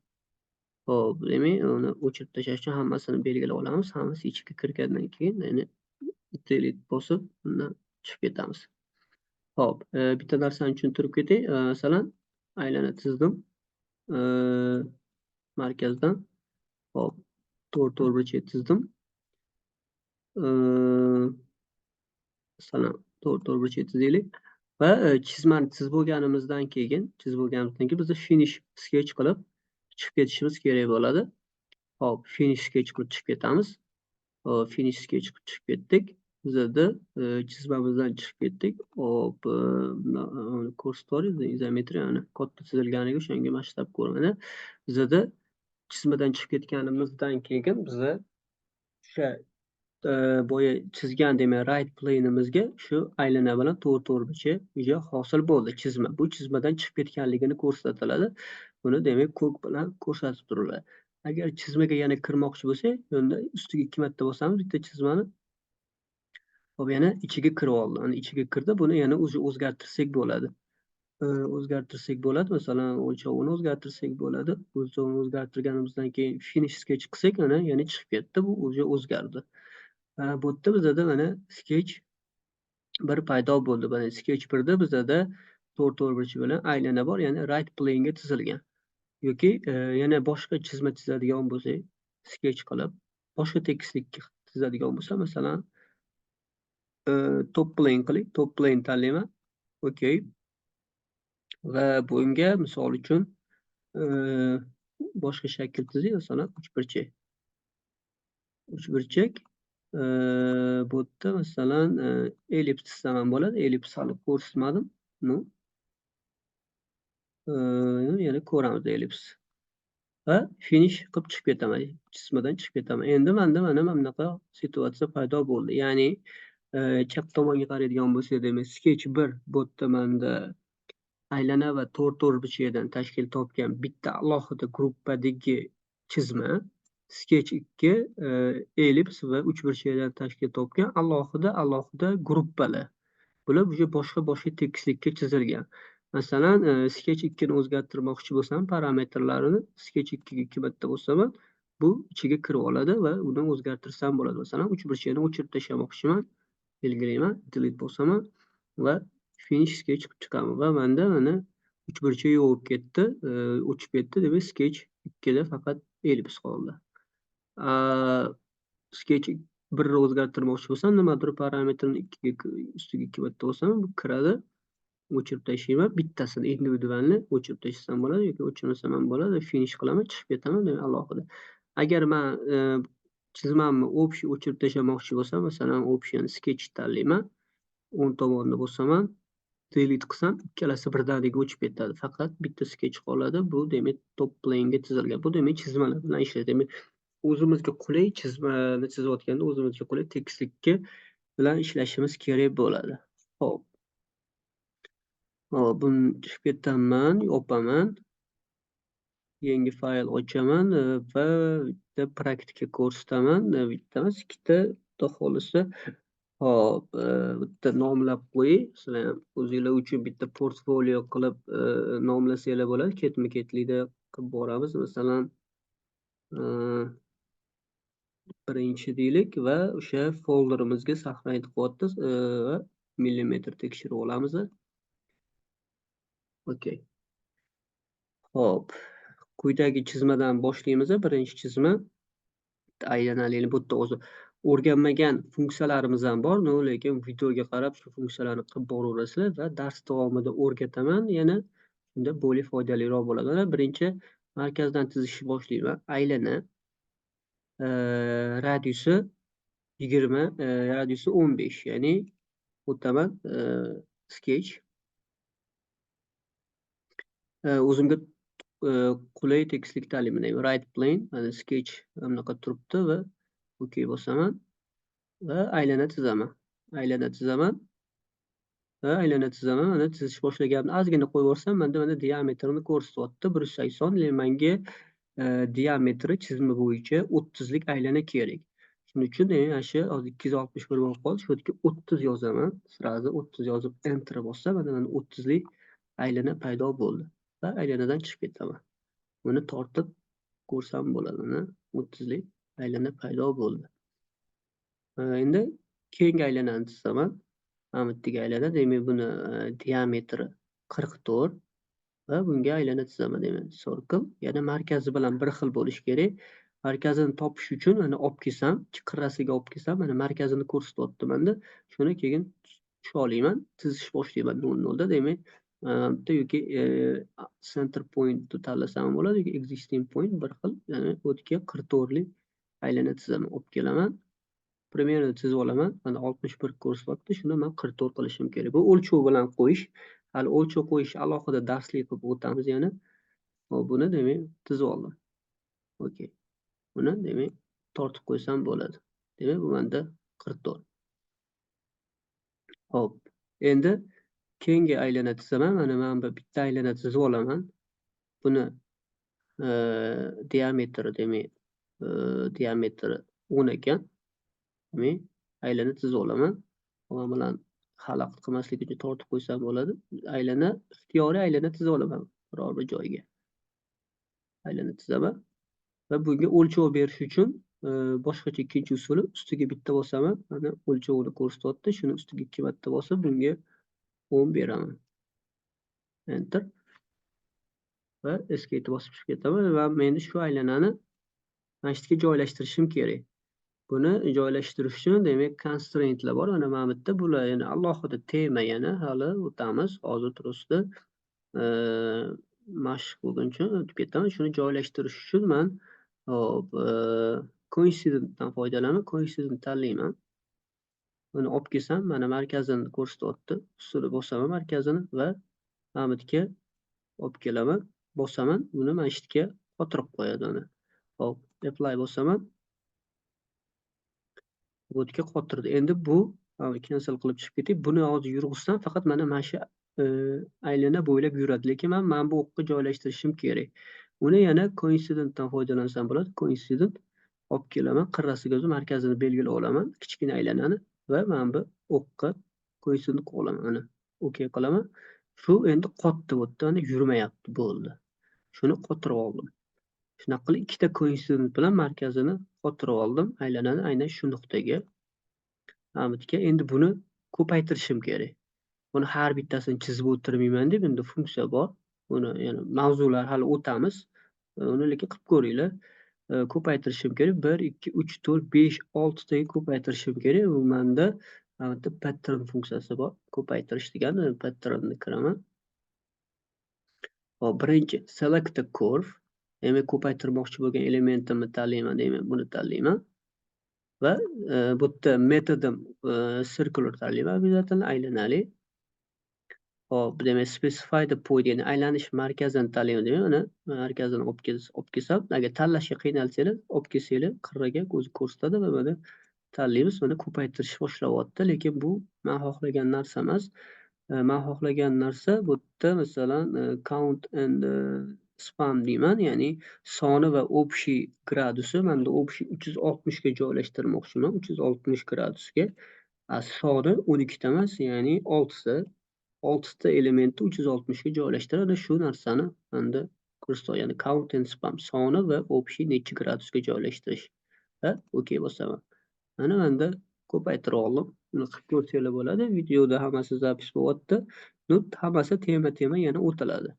Xo'p, demak uni o'chirib tashlash uchun hammasini belgilab olamiz. Hammasi ichiga kirgandan keyin yana delete bosib undan chiqib ketamiz. Xo'p, bitta narsani tushuntirib ketay. Masalan, aylana chizdim. Markazdan. Xo'p, to'rt to'rtburchak chizdim. Masalan, to'rt to'rtburchak chizaylik va chizmani chizib bo'lganimizdan keyin, biz finish sketch qilib chiqib ketishimiz kerak bo'ladi. Xo'p, finish sketch qilib chiqib ketamiz. Hop, finish sketch qilib chiqib ketdik. Bizada chizmamizdan chiqib ketdik. Hop, ko'rsatib izometriyani katta chizilganiga o'shanga masshtab ko'rinadi. Bizada chizmadan chiqib ketganimizdan keyin biza o'sha boya chizgan, demak, right plane'imizga shu aylana bilan to'g'ri to'g'rigacha уже hosil bo'ldi chizma. Bu chizmadan chiqib ketganligini ko'rsatiladi. Buni, demak, ko'k bilan ko'rsatib turiladi. Agar chizmaga yana kirmoqchi bo'lsak, unda ustiga ikki marta bosamiz bitta chizmani. Hop, yana ichiga kirib oldi. Ana, ichiga kirdi. Buni yana o'zi o'zgartirsak bo'ladi. O'zgartirsak bo'ladi. Masalan, o'lchovini o'zgartirsak bo'ladi. O'lchovini o'zgartirganimizdan keyin finish sketch qilsak, mana, yana chiqib ketdi. Bu уже o'zgardi. Bu yerda bizada mana sketch bir paydo bo'ldi. Mana, sketch birda bizada to'rt to'rtburchak bilan aylana bor, ya'ni right plane'ga chizilgan. Yoki yana boshqa chizma chizadigan bo'lsak, sketch qilib, boshqa tekislikka chizadigan bo'lsa, masalan, top plane qiling, top plane tanlayman. Okey. Va bunga misol uchun boshqa shakl chizing, masalan, uchburchak. Uchburchak bu yerda, masalan, ellips chizsam ham bo'ladi. Ellips hali ko'rsatmadim. Ну. Yana ko'ramiz ellips. Va finish qilib chiqib ketaman. Chizmadan chiqib ketaman. Endi menda mana bunaqa situatsiya paydo bo'ldi. Ya'ni chap tomonga qaraydigan bo'lsak, demak, sketch 1 bu yerda menda aylana va to'rt to'rtburchakdan tashkil topgan bitta alohida gruppadagi chizma. Sketch 2 ellips va uchburchakdan tashkil topgan alohida alohida gruppalar. Bular уже boshqa boshqa tekislikka chizilgan. Masalan, sketch 2 ni o'zgartirmoqchi bo'lsam, parametrlarini sketch 2 ga ikki marta bossaman, bu ichiga kirib oladi va uni o'zgartirsam bo'ladi. Masalan, uchburchakni o'chirib tashlamoqchiman. Belgilayman, delete bosaman va finish sketch qilib chiqaman va menda mana uchburchak yo'q bo'lib ketdi, o'chib ketdi, demak, sketch 2 da faqat ellips qoldi. Sketch 1 ni o'zgartirmoqchi bo'lsam, nimadir parametrini ikkiga ustiga ikki marta bosaman, bu kiradi. O'chirib tashlayman, bittasini индивидуальный o'chirib tashlasam bo'ladi yoki o'chirmasam ham bo'ladi. Finish qilaman, chiqib ketaman, demak, alohida. Agar man chizmamni общий o'chirib tashlamoqchi bo'lsam, masalan, общий sketch tanlayman, o'ng tomonni bosaman, delete qilsam, ikkalasi birdaniga o'chib ketadi. Faqat bitta sketch qoladi. Bu, demak, top plane'ga chizilgan. Bu, demak, chizmalar bilan ishlaydi. Demak, o'zimizga qulay chizmani chizayotganda o'zimizga qulay tekislikka bilan ishlashimiz kerak bo'ladi. Xo'p. Hop, buni chiqib ketaman, yopaman. Yangi fayl ochaman va bitta praktika ko'rsataman. Bitta emas, ikkita, xudo xohlasa. Hop, bitta nomlab qo'yay. Sizlar ham o'zinglar uchun bitta portfolio qilib nomlasanglar bo'ladi. Ketma-ketlikda qilib boramiz. Masalan, birinchi deylik va o'sha folderimizga saqlanib qilyapmiz va millimetr tekshirib olamiz. Okey. Xo'p, quyidagi chizmadan boshlaymiz. Birinchi chizma aylanalik. Bu yerda o'zi o'rganmagan funksiyalarimiz ham bor, но lekin videoga qarab shu funksiyalarni qilib boraverasizlar va dars davomida o'rgataman yana, shunda более foydaliroq bo'ladi. Mana, birinchi markazdan chizishni boshlayman. Aylana radiusi 20, radiusi 15, ya'ni o'taman sketch. O'zimga qulay tekislik tanlayman. Right plane, mana, sketch bunaqa turibdi va OK bosaman va aylana chizaman. Aylana chizaman va aylana chizaman. Mana, chizish boshlaganimda ozgina qo'yib yuborsam, menda mana diametrini ko'rsatyapti 180, lekin menga diametri chizma bo'yicha 30lik aylana kerak. Shuning uchun mana shu hozir 261 bo'lib qoldi. Shu yerga 30 yozaman. Сразу 30 yozib enter bossam, mana 30lik aylana paydo bo'ldi va aylanadan chiqib ketaman. Buni tortib ko'rsam bo'ladi. Mana, 30lik aylana paydo bo'ldi. Endi keyingi aylanani chizaman. Mana bu yerdagi aylana, demak, buni diametri 44 va bunga aylana chizaman, demak, circle yana markazi bilan bir xil bo'lishi kerak. Markazini topish uchun mana olib kelsam, qirrasiga olib kelsam, mana markazini ko'rsatyapti menda. Shuni keyin tusha olaman, chizish boshlayman 0 da, demak, bitta yoki center point tanlasam ham bo'ladi yoki existing point bir xil, ya'ni bu yerga 44lik aylana chizaman, olib kelaman. Примерно chizib olaman. Mana 61 ko'rsatyapti. Shuni man 44 qilishim kerak. Bu o'lchov bilan qo'yish. Hali o'lchov qo'yish alohida darslik qilib o'tamiz yana. Hop, buni demak tizib oldim. Okey. Buni demak tortib qo'ysam bo'ladi. Demak, bu menda 44. Hop, endi keyingi aylana chizaman. Mana bu bitta aylana chizib olaman. Buni diametri, demak, diametri 10 ekan. Demak, aylana chizib olaman. Bu bilan xalaqit qilmaslik uchun tortib qo'ysam bo'ladi. Aylana, ixtiyoriy aylana chizib olaman biror bir joyga. Aylana chizaman va bunga o'lchov berish uchun boshqacha ikkinchi usuli: ustiga bitta bosaman, mana o'lchovini ko'rsatyapti. Shuni ustiga ikki marta bosib, bunga 10 beraman. Enter va Escape bosib chiqib ketaman va men shu aylanani mana shu yerga joylashtirishim kerak. Buni joylashtirish uchun demak constraintlar bor. Mana bu yerda bular yana alohida tema, yana hali o'tamiz. Hozir turibdi. Mashq bo'lguncha o'tib ketaman. Shuni joylashtirish uchun man, hop, coincidentdan foydalanaman. Coincident tanlayman. Buni olib kelsam, mana markazini ko'rsatyapti. Ustida bosaman markazini va mana bu yerga olib kelaman. Bosaman, buni mana shu yerga qotirib qo'yadi uni. Hop, apply bosaman. Bu yerga qotirdi. Endi bu cancel qilib chiqib ketay. Buni hozir yurg'izsam, faqat mana shu aylana bo'ylab yuradi. Lekin man mana bu o'qqa joylashtirishim kerak. Uni yana coincidentdan foydalansam bo'ladi. Coincident olib kelaman, qirrasiga o'zi markazini belgilab olaman, kichkina aylanani va mana bu o'qqa coincident qilib olaman. Mana OK qilaman. Shu endi qotdi bu yerda, mana yurmayapti, bo'ldi. Shuni qotirib oldim. Shunaqa qilib ikkita coincident bilan markazini qotirib oldim aylanani aynan shu nuqtaga. Mana bu yerga endi buni ko'paytirishim kerak. Buni har bittasini chizib o'tirmayman deb endi funksiya bor. Buni yana mavzular hali o'tamiz. Uni lekin qilib ko'ringlar. Ko'paytirishim kerak. 1, 2, 3, 4, 5, 6 taga ko'paytirishim kerak. Bu menda mana bu yerda pattern funksiyasi bor. Ko'paytirish degani patternni kiraman. Hop, birinchi select a curve. Demak, ko'paytirmoqchi bo'lgan elementimni tanlayman, demak, buni tanlayman. Va bu yerda metodim circular tanlayman обязательно, aylanali. Hop, demak, specify the point, ya'ni aylanish markazini tanlayman, demak, uni markazini olib kelsam, agar tanlashga qiynalsanglar, olib kelsanglar, qirraga o'zi ko'rsatadi va mana tanlaymiz, mana ko'paytirish boshlayapti, lekin bu men xohlagan narsa emas. Men xohlagan narsa bu yerda, masalan, count and span deyman, ya'ni soni va общий gradusi. Menda общий 360 ga joylashtirmoqchiman, 360 gradusga. Soni 12 ta emas, ya'ni 6 ta. 6 ta elementni 360 ga joylashtiradi. Shu narsani menda ko'rsatadi, ya'ni count and span soni va общий necha gradusga joylashtirish. Va OK bosaman. Mana menda ko'paytirib oldim. Buni qilib ko'rsanglar bo'ladi. Videoda hammasi запись bo'lyapti. Hammasi tema-tema yana o'tiladi.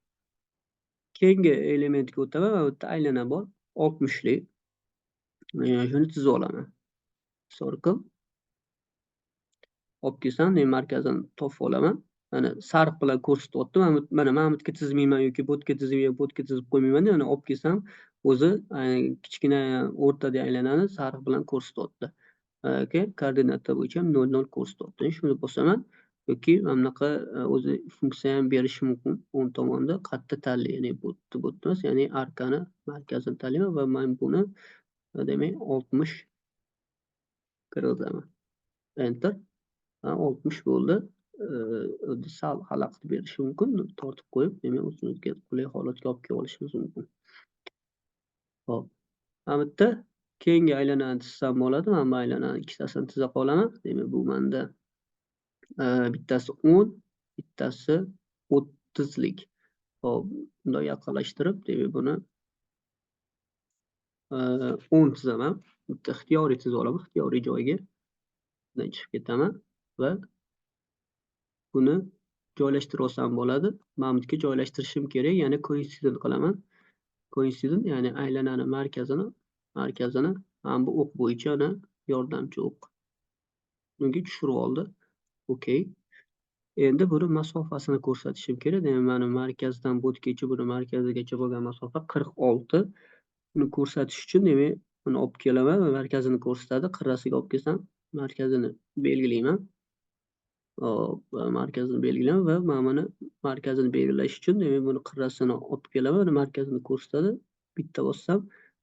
Keyingi elementga o'taman. Mana bu yerda aylana bor. 60 lik. Shuni chizib olaman. Circle. Olib kelsam, men markazini topib olaman. Mana sariq bilan ko'rsatyapti. Mana bu yerga chizmayman yoki bu yerga chizmayman, bu yerga chizib qo'ymayman. Mana olib kelsam, o'zi kichkina o'rtada aylanani sariq bilan ko'rsatyapti. Okay, koordinata bo'yicha 0 0 ko'rsatyapti. Shuni bosaman yoki mana bunaqa o'zi funksiya ham berishi mumkin. O'ng tomonda qayerda tanlay, ya'ni bu yerda, bu yerda emas, ya'ni arkani markazini tanlayman va men buni demak 60 kirgizaman. Enter. 60 bo'ldi. Sal xalaqit berishi mumkin. Tortib qo'yib, demak, o'zimizga qulay holatga olib kelib olishimiz mumkin. Hop. Mana bu yerda keyingi aylanani chizsam bo'ladi. Mana bu aylanani ikkitasini chiza qolaman. Demak, bu menda bittasi 10, bittasi 30 lik. Hop, bundoq yaqinlashtirib, demak, buni 10 chizaman. Bitta ixtiyoriy chizib olaman, ixtiyoriy joyga. Bundan chiqib ketaman va buni joylashtirib olsam bo'ladi. Mana bu yerga joylashtirishim kerak, ya'ni coincident qilaman. Coincident, ya'ni aylanani markazini mana bu o'q bo'yicha, ana yordamchi o'q. Bunga tushirib oldi. Okey. Endi buni masofasini ko'rsatishim kerak. Demak, mana markazdan bu yergacha, buni markazigacha bo'lgan masofa 46. Buni ko'rsatish uchun, demak, buni olib kelaman va markazini ko'rsatadi. Qirrasiga olib kelsam, Markazini belgilayman. Hop, markazini belgilayman va mana buni markazini belgilash uchun demak buni qirrasini olib kelaman, markazini ko'rsatadi. Bitta bossam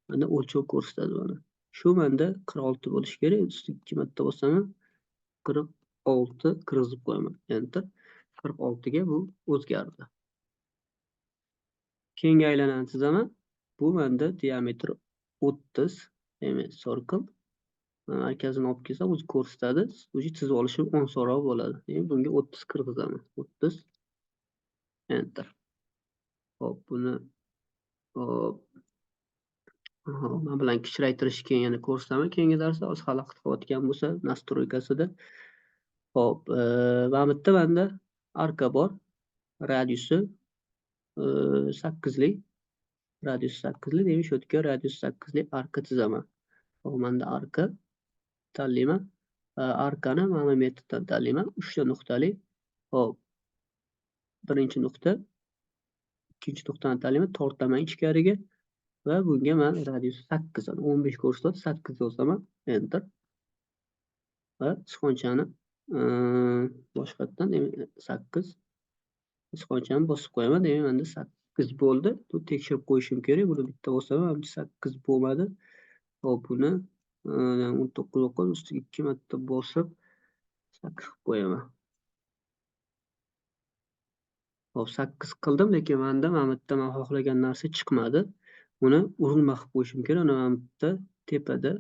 mana o'lchov ko'rsatadi mana. Shu menda 46 bo'lishi kerak. Ustiga 2 marta bossaman, 46 kirgizib qo'yaman. Enter. 46 ga bu o'zgardi. Keyingi aylanani chizaman. Bu menda diametr 30, demak circle. Markazini olib kelsam o'zi ko'rsatadi. O'zi chizib olishim osonroq bo'ladi. Demak bunga 30 kirgizaman. 30. Enter. Hop, buni hop. Men bilan kichraytirish keyin yana ko'rsataman keyingi darsda. Hozir xalaqit qilayotgan bo'lsa, настройка sida. Hop, mana bu yerda menda arka bor. Radiusi 8lik. Radius 8lik, demak shu yerga radius 8lik arka chizaman. Hop, menda arka tanlayman. Arkani mana bu metoddan tanlayman. 3 ta nuqtali. Hop. Birinchi nuqta, ikkinchi nuqtani tanlayman, tortaman ichkariga va bunga men radius 8, 15 ko'rsatadi, 8 yozaman. Enter. Va sichqonchani boshqatdan demak 8 sichqonchani bosib qo'yaman. Demak menda 8 bo'ldi. Bu tekshirib qo'yishim kerak. Buni bitta bosaman, 8 bo'lmadi. Hop, buni 19 o'qib, ustiga 2 marta bosib 8 qilib qo'yaman. Hop, 8 qildim, lekin menda mana bu yerda men xohlagan narsa chiqmadi. Buni urinma qilib qo'yishim kerak. Uni mana bu yerda tepada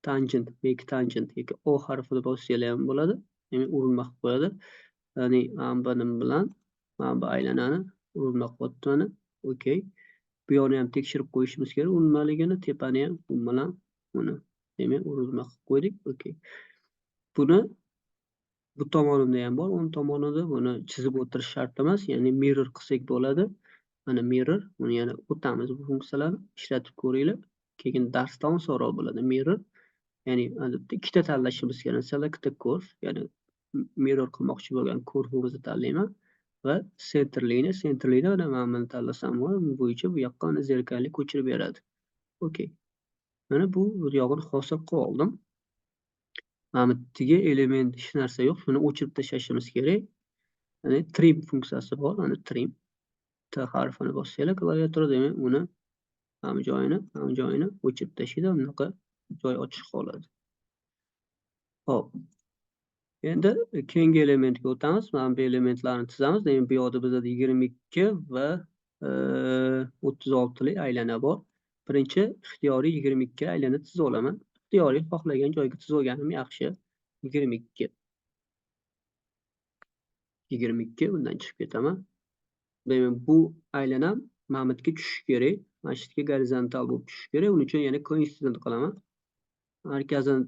tangent, make tangent yoki O harfini bossanglar ham bo'ladi. Demak, urinma qilib qo'yadi. Ya'ni mana bu nima bilan mana bu aylanani urinma qilyapti mana. Okay. Bu yoqni ham tekshirib qo'yishimiz kerak, urinmaligini, tepani ham bu bilan buni. Demak, urinma qilib qo'ydik. Okay. Buni bu tomonida ham bor, o'ng tomonida buni chizib o'tirish shart emas, ya'ni mirror qilsak bo'ladi. Mana mirror, buni yana o'tamiz, bu funksiyalarni ishlatib ko'ringlar. Keyin darsda osonroq bo'ladi. Mirror, ya'ni ikkita tanlashimiz kerak. Select curve, ya'ni mirror qilmoqchi bo'lgan curve'imizni tanlayman va centerlikni, centerlikni mana mana buni tanlasam bo'ladi. Bu bo'yicha bu yoqqa mana зеркальный ko'chirib beradi. Okay. Mana bu yog'ini hosil qilib oldim. Mana bu yerdagi element hech narsa yo'q. Shuni o'chirib tashlashimiz kerak. Ya'ni trim funksiyasi bor. Mana trim. T harfini bossanglar klaviaturada, demak uni mana bu joyini, mana bu joyini o'chirib tashlaydi. Bunaqa joy ochiq qoladi. Xo'p. Endi keyingi elementga o'tamiz. Mana bu elementlarni chizamiz. Demak, bu yoqda bizda 22 va 36lik aylana bor. Birinchi ixtiyoriy 22 aylana chizib olaman. Ixtiyoriy xohlagan joyga chizib olganim yaxshi. 22. 22 bundan chiqib ketaman. Demak, bu aylanam mana bu yerga tushishi kerak. Mana shu yerga gorizontal bo'lib tushishi kerak. Uning uchun yana coincident qilaman. Markazini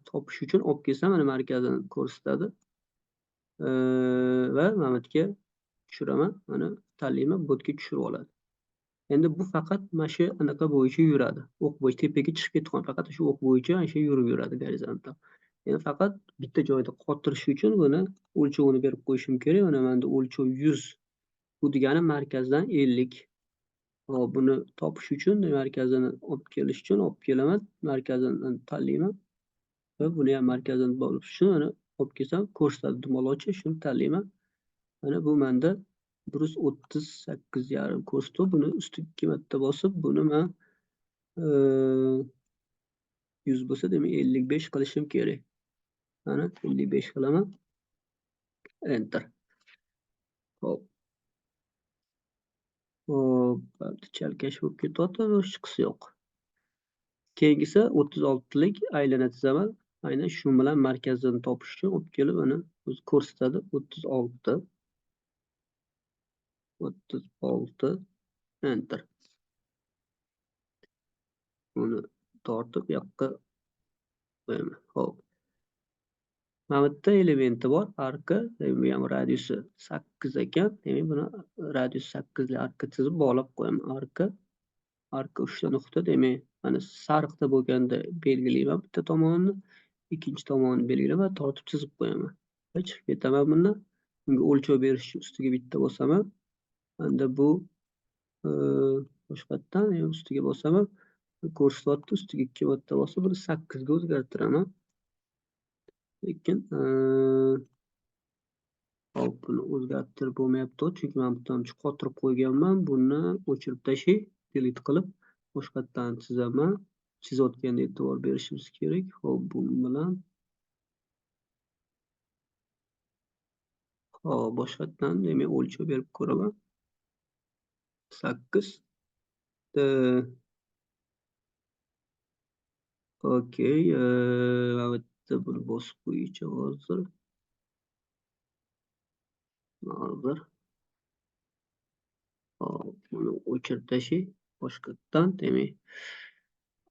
topish uchun olib kelsam, mana markazini ko'rsatadi. Va mana bu yerga tushiraman. Mana tanlayman, bu yerga tushirib oladi. Endi bu faqat mana shu anaqa bo'yicha yuradi. O'q bo'yicha tepaga chiqib ketgan, faqat shu o'q bo'yicha mana shu yurib yuradi gorizontal. Endi faqat bitta joyda qotirish uchun buni o'lchovini berib qo'yishim kerak. Mana menda o'lchov 100. Bu degani markazdan 50. Hop, buni topish uchun, markazini olib kelish uchun olib kelaman, markazini tanlayman va buni ham markazini bo'lib uchun mana olib kelsam ko'rsatadi dumaloqcha, shuni tanlayman. Mana bu menda 138,5 ko'rsatdi. Buni ustiga 2 marta bosib, buni men 100 bo'lsa, demak 55 qilishim kerak. Mana 55 qilaman. Enter. Hop. Hop, chalkash bo'lib ketyapti, chiqisi yo'q. Keyingisi 36lik aylana chizaman. Aynan shu bilan markazini topish uchun olib kelib uni o'zi ko'rsatadi. 36. 36. Enter. Uni tortib bu yoqqa qo'yaman. Xo'p. Mana bu yerda elementi bor, arka, demak bu ham radiusi 8 ekan. Demak buni radius 8 li arka chizib bog'lab qo'yaman. Arka, arka 3 ta nuqta, demak mana sariqda bo'lganda belgilayman bitta tomonini, ikkinchi tomonini belgilayman va tortib chizib qo'yaman. Va chiqib ketaman bundan. Bunga o'lchov berish uchun ustiga bitta bosaman. Endi bu boshqatdan ustiga bosaman. Ko'rsatyapti, ustiga 2 marta bosib buni 8 ga o'zgartiraman. Lekin hop, buni o'zgartirib bo'lmayapti, chunki men bu yerdan qotirib qo'yganman. Buni o'chirib tashlay, delete qilib boshqatdan chizaman. Chizayotganda e'tibor berishimiz kerak. Hop, bu bilan hop, boshqatdan demak o'lchov berib ko'raman. 8. Okey, albatta buni bosib qo'yicha hozir. Hozir. Hop, buni o'chirib tashlay boshqatdan, demak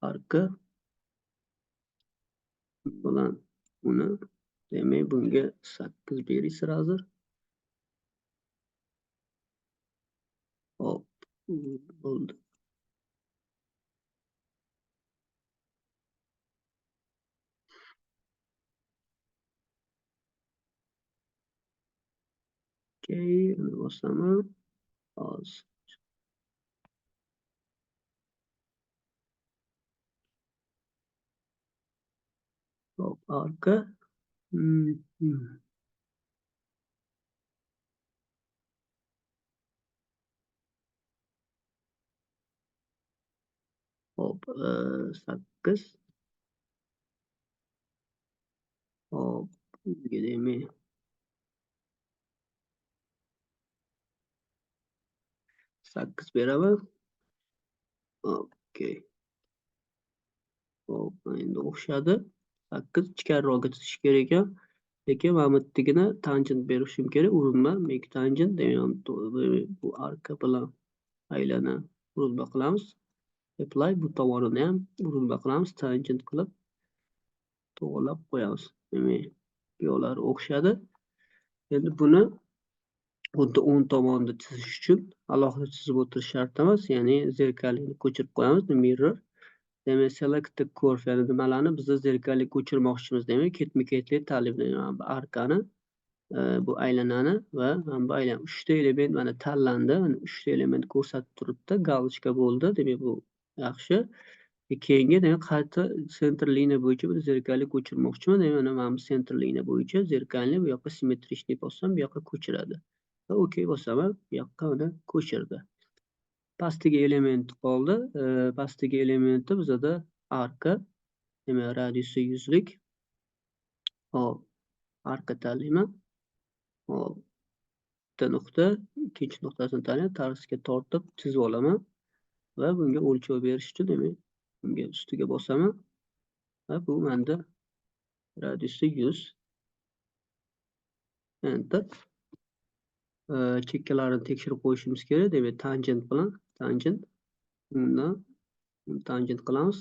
arka bilan buni, demak bunga 8 berish hozir. Hop, bo'ldi. Okey, uni bosaman. Hozir. Hop, arka. Hop, 8. Hop, demak 8 beraman. Okey. Hop, endi o'xshadi. 8 ichkariroqga chizish kerak ekan. Lekin mana bu yerdagina tangent berishim kerak. Urinma, make tangent, demak bu arka bilan aylana urinma qilamiz. Apply, bu tomonini ham urinma qilamiz, tangent qilib to'g'rilab qo'yamiz. Demak, bu yoqlari o'xshadi. Endi buni xuddi o'ng tomonda chizish uchun alohida chizib o'tirish shart emas, ya'ni zerkalini ko'chirib qo'yamiz, mirror. Demak, select the curve, ya'ni nimalarni biz zerkalli ko'chirmoqchimiz, demak, ketma-ketlik tanlaymiz. Mana bu arkani, bu aylanani va mana bu aylana. 3 ta element mana tanlandi. Mana 3 ta element ko'rsatib turibdi, galочка bo'ldi. Demak, bu yaxshi. Keyingi, demak, qayta center liniya bo'yicha buni zerkalli ko'chirmoqchiman. Demak, mana bu center liniya bo'yicha zerkalni bu yoqqa simmetrичный bossam, bu yoqqa ko'chiradi. Va OK bosaman, bu yoqqa uni ko'chirdi. Pastdagi element qoldi. Pastdagi elementi bizada arka, demak, radiusi 100lik. Hop, arka tanlayman. Hop, bitta nuqta, ikkinchi nuqtasini tanlayman, tarzga tortib chizib olaman va bunga o'lchov berish uchun demak, bunga ustiga bosaman va bu menda radiusi 100. Enter. Chekkalarini tekshirib qo'yishimiz kerak. Demak, tangent bilan tangent, bundan tangent qilamiz.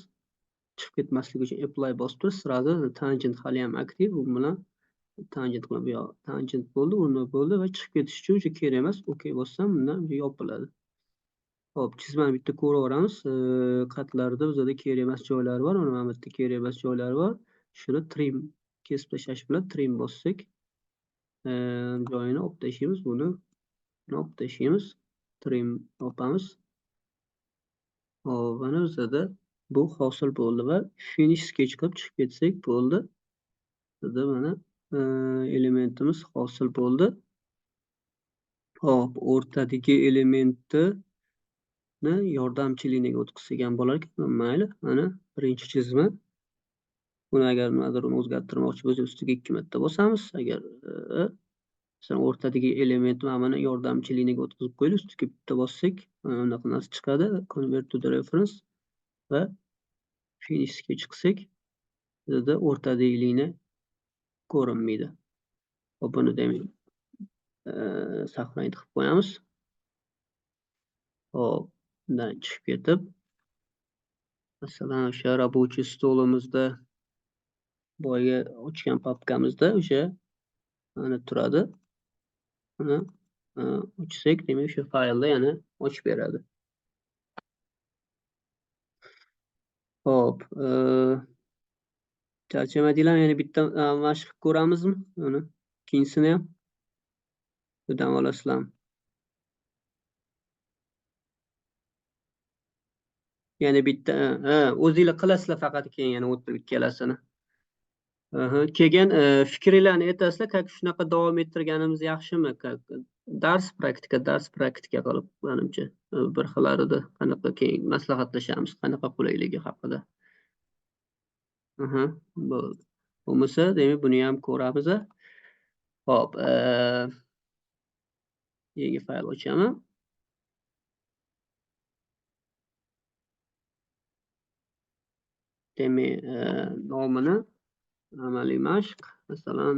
Chiqib ketmasligi uchun apply bosib turib, sразу tangent hali ham aktiv, bu bilan tangent qilib, bu yoq tangent bo'ldi, uni bo'ldi va chiqib ketish uchun o'sha kerak emas. OK bossam, bundan yopiladi. Hop, chizmani bitta ko'raveramiz. Qatlarda bizada kerak emas joylari bor. Mana bu yerda kerak emas joylari bor. Shuni trim kesib tashlash bilan trim bossak, joyini olib tashlaymiz, buni olib tashlaymiz, trim yopamiz. Hop, mana bizada bu hosil bo'ldi va finish sketch qilib chiqib ketsak bo'ldi. Bizda mana elementimiz hosil bo'ldi. Hop, o'rtadagi elementni yordamchi liniyaga o'tkazsak ham bo'lar ekan. Mayli, mana birinchi chizma. Buni agar nimadir uni o'zgartirmoqchi bo'lsak, ustiga 2 marta bosamiz. Agar masalan o'rtadagi element mana buni yordamchi liniyaga o'tkazib qo'ydik, ustiga bitta bossak, mana bunaqa narsa chiqadi. Convert to the reference va finish sketch qilsak, bizda o'rtadagi liniya ko'rinmaydi. Hop, buni demak, saqlanib qilib qo'yamiz. Hop, bundan chiqib ketib, masalan, o'sha рабочий stolimizda boyga ochgan papkamizda o'sha mana turadi. Uni ochsak, demak, o'sha faylda yana ochib beradi. Hop, charchamadinglarmi? Yana bitta mashq qilib ko'ramizmi? Uni ikkinchisini ham dam olasizlarmi? Yana bitta, ha, o'zinglar qilasizlar faqat, keyin yana o'tirib ikkalasini. Keyin fikringlarni aytasizlar, как shunaqa davom ettirganimiz yaxshimi? Как dars praktika, dars praktika qilib, manimcha, bir xillarida qanaqa keyin maslahatlashamiz, qanaqa qulayligi haqida. Bo'ldi. Bo'lmasa, demak, buni ham ko'ramiz. Xo'p, yangi fayl ochaman. Demak, nomini amaliy mashq, masalan,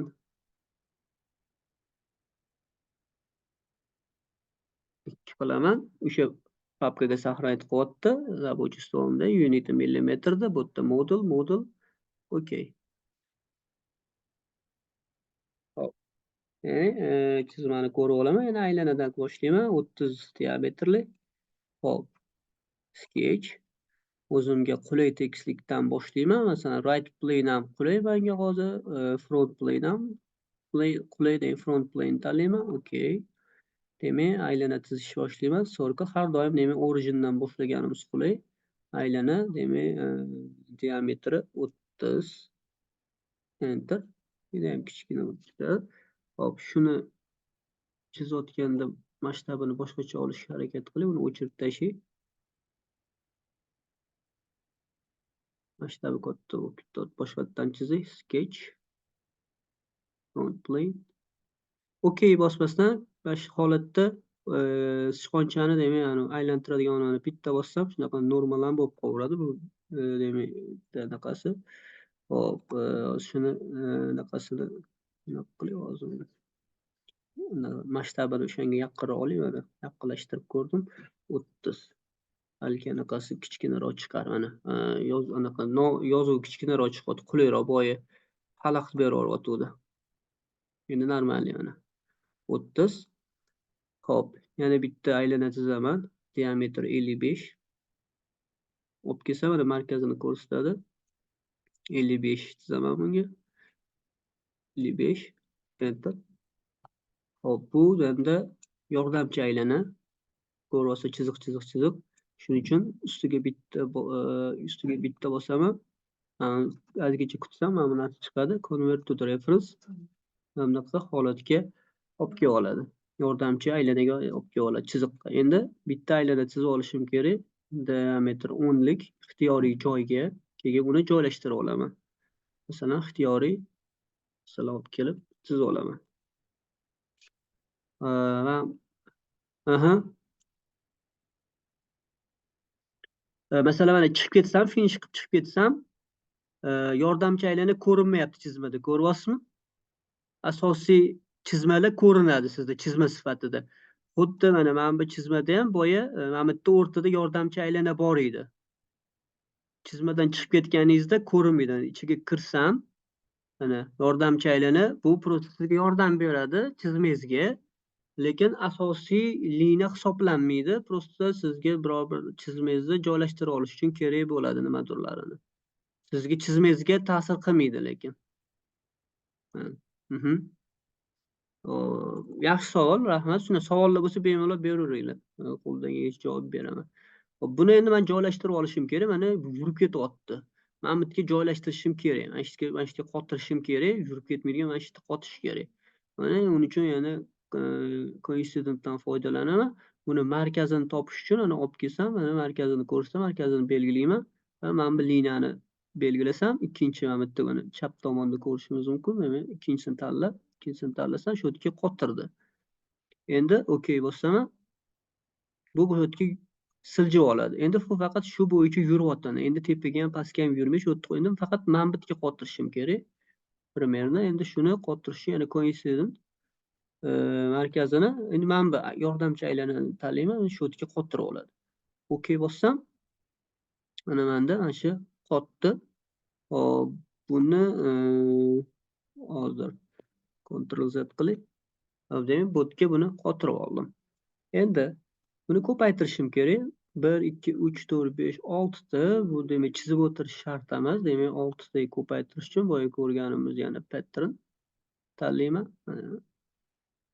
2 qilaman. O'sha papkaga saqlanib qo'yapti. Рабочий stolimda unit millimetrda, bu yerda modul, modul. Okey. Hop. Ya'ni, chizmani ko'rib olaman. Yana aylanadan boshlayman. 30 diametrli. Hop. Sketch. O'zimga qulay tekislikdan boshlayman. Masalan, right plane ham qulay menga hozir, front plane ham qulay degan front plane tanlayman. Okey. Demak, aylana chizishni boshlayman. Circle har doim demak origindan boshlaganimiz qulay. Aylana demak, diametri 30. Enter. Juda ham kichkina bo'lib chiqadi. Hop, shuni chizayotganda masshtabini boshqacha olishga harakat qiling, uni o'chirib tashlang. Masshtabi katta bo'lib ketdi. Boshqatdan chizing. Sketch. Front plane. OK bosmasdan mana shu holatda sichqonchani demak, aylantiradigan onani bitta bossam shunaqa normal ham bo'lib qolaveradi. Bu demak, anaqasi. Hop, shuni anaqasini nima qilay hozir? Masshtabini o'shanga yaqinroq olay, mana yaqinlashtirib ko'rdim. 30. Balki anaqasi kichkinaroq chiqar, mana. Yoz anaqa, no, yozuv kichkinaroq chiqyapti, qulayroq boya xalaqit beraveryotgandi. Endi normal mana. 30. Xo'p, yana bitta aylana chizaman. Diametri 55. Olib kelsam mana markazini ko'rsatadi. 55 chizaman bunga. 55. Enter. Xo'p, bu endi yordamchi aylana. Ko'ryapsiz, chiziq, chiziq, chiziq. Shuning uchun ustiga bitta bosaman. Ozgacha kutsam mana bu narsa chiqadi. Convert to the reference. Mana bunaqa holatga olib kelib oladi. Yordamchi aylanaga olib kelib oladi chiziqqa. Endi bitta aylana chizib olishim kerak. Diametr 10lik ixtiyoriy joyga keyin uni joylashtirib olaman. Masalan, ixtiyoriy masalan olib kelib chizib olaman. Masalan, mana chiqib ketsam, finish qilib chiqib ketsam, yordamchi aylana ko'rinmayapti chizmada. Ko'ryapsizmi? Asosiy chizmalar ko'rinadi sizda chizma sifatida. Xuddi mana bu chizmada ham boya, mana bu yerda o'rtada yordamchi aylana bor edi. Chizmadan chiqib ketganingizda ko'rinmaydi. Ichiga kirsam, mana yordamchi aylana bu protsessga yordam beradi chizmangizga, lekin asosiy liniya hisoblanmaydi. Prosta sizga biror bir chizmangizni joylashtira olish uchun kerak bo'ladi nimadirlarini. Sizga chizmangizga ta'sir qilmaydi lekin. Yaxshi savol, rahmat. Shunda savollar bo'lsa bemalol beraveringlar. Qo'ldan kelgancha javob beraman. Xo'p, buni endi men joylashtirib olishim kerak. Mana yurib ketyapti. Mana bu yerga joylashtirishim kerak. Mana shu yerga, mana shu yerga qotirishim kerak. Yurib ketmaydigan mana shu yerga qotish kerak. Mana uning uchun yana coincidentdan foydalanaman. Buni markazini topish uchun ana olib kelsam, mana markazini ko'rsam, markazini belgilayman va mana bu liniyani belgilasam, ikkinchi mana bu yerda mana chap tomonda ko'rishimiz mumkin. Mana ikkinchisini tanlab, ikkinchisini tanlasam, shu yerga qotirdi. Endi OK bossaman, bu yerga siljib oladi. Endi bu faqat shu bo'yicha yuryapti. Endi tepaga ham pastga ham yurmay, shu yerda endi faqat mana bu yerga qotirishim kerak. Примерно endi shuni qotirishni yana coincident markazini endi mana bu yordamchi aylanani tanlayman, shu yerga qotirib oladi. OK bossam, mana menda mana shu qotdi. Hop, buni hozir Ctrl Z qilay. Hop, demak, bu yerga buni qotirib oldim. Endi buni ko'paytirishim kerak. 1, 2, 3, 4, 5, 6 ta. Bu demak chizib o'tirish shart emas. Demak, 6 ta ko'paytirish uchun boya ko'rganimiz yana pattern tanlayman.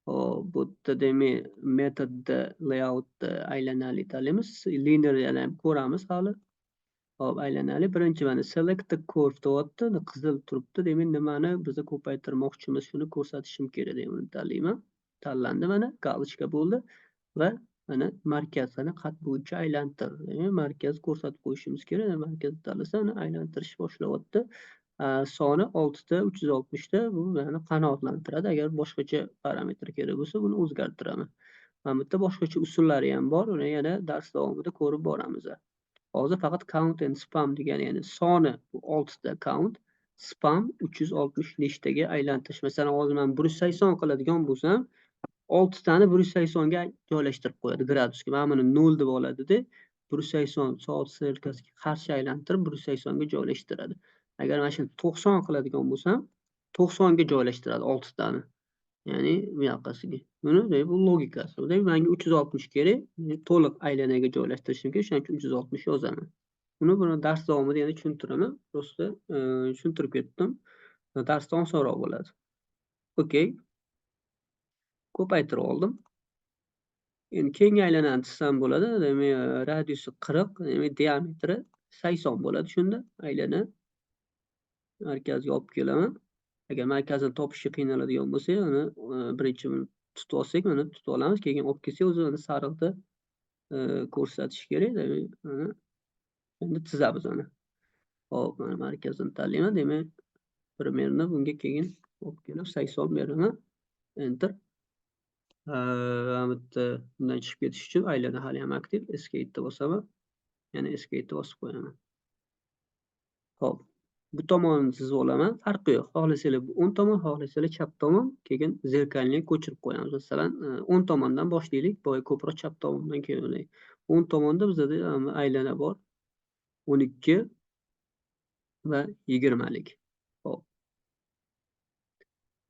Hop, bu yerda demak metodda layoutda aylanali tanlaymiz. Linear ham ko'ramiz hali. Hop, aylanaylik. Birinchi mana "Select the curve" deyapti. Qizil turibdi. Demak, nimani biza ko'paytirmoqchimiz, shuni ko'rsatishim kerak. Demak, uni tanlayman. Tanlandi mana, галочка bo'ldi va mana markazini xat bo'yicha aylantir. Demak, markaz ko'rsatib qo'yishimiz kerak. Markazni tanlasa, uni aylantirish boshlayapti. Soni 6 ta 360 ta, bu meni qanoatlantiradi. Agar boshqacha parametr kerak bo'lsa, buni o'zgartiraman. Mana bu yerda boshqacha usullari ham bor. Uni yana dars davomida ko'rib boramiz. Hozir faqat count and span degani, ya'ni soni bu 6 ta count, span 360 nechtaga aylantirish. Masalan, hozir men 180 qiladigan bo'lsam, 6 tani 180 ga joylashtirib qo'yadi gradusga. Mana buni 0 deb oladida, 180 soat strelkasiga qarshi aylantirib 180 ga joylashtiradi. Agar mana shuni 90 qiladigan bo'lsam, 90 ga joylashtiradi 6 tani. Ya'ni bu yoqqasiga. Buni bu logikasi. Demak, menga 360 kerak. To'liq aylanaga joylashtirishim kerak. Shuning uchun 360 yozaman. Buni dars davomida yana tushuntiraman. Просто tushuntirib ketdim. Darsda osonroq bo'ladi. Okey. Ko'paytirib oldim. Endi keyingi aylanani chizsam bo'ladi. Demak, radiusi 40, demak, diametri 80 bo'ladi shunda. Aylana markazga olib kelaman. Agar markazini topishga qiynaladigan bo'lsak, uni birinchi tutib olsak, mana tutib olamiz, keyin olib kelsak, o'zi uni sariqda ko'rsatish kerak. Demak, mana endi chizamiz uni. Hop, mana markazini tanlayman. Demak, примерно bunga keyin olib kelib 80 beraman. Enter. Mana bu yerda bundan chiqib ketish uchun aylana hali ham aktiv. Escape bosaman. Yana Escape bosib qo'yaman. Hop. Bu tomonini chizib olaman. Farqi yo'q. Xohlasanglar bu o'ng tomon, xohlasanglar chap tomon, keyin зеркальный ko'chirib qo'yamiz. Masalan, o'ng tomondan boshlaylik. Boya ko'proq chap tomondan kelaylik. O'ng tomonda bizada aylana bor. 12 va 20 lik. Hop.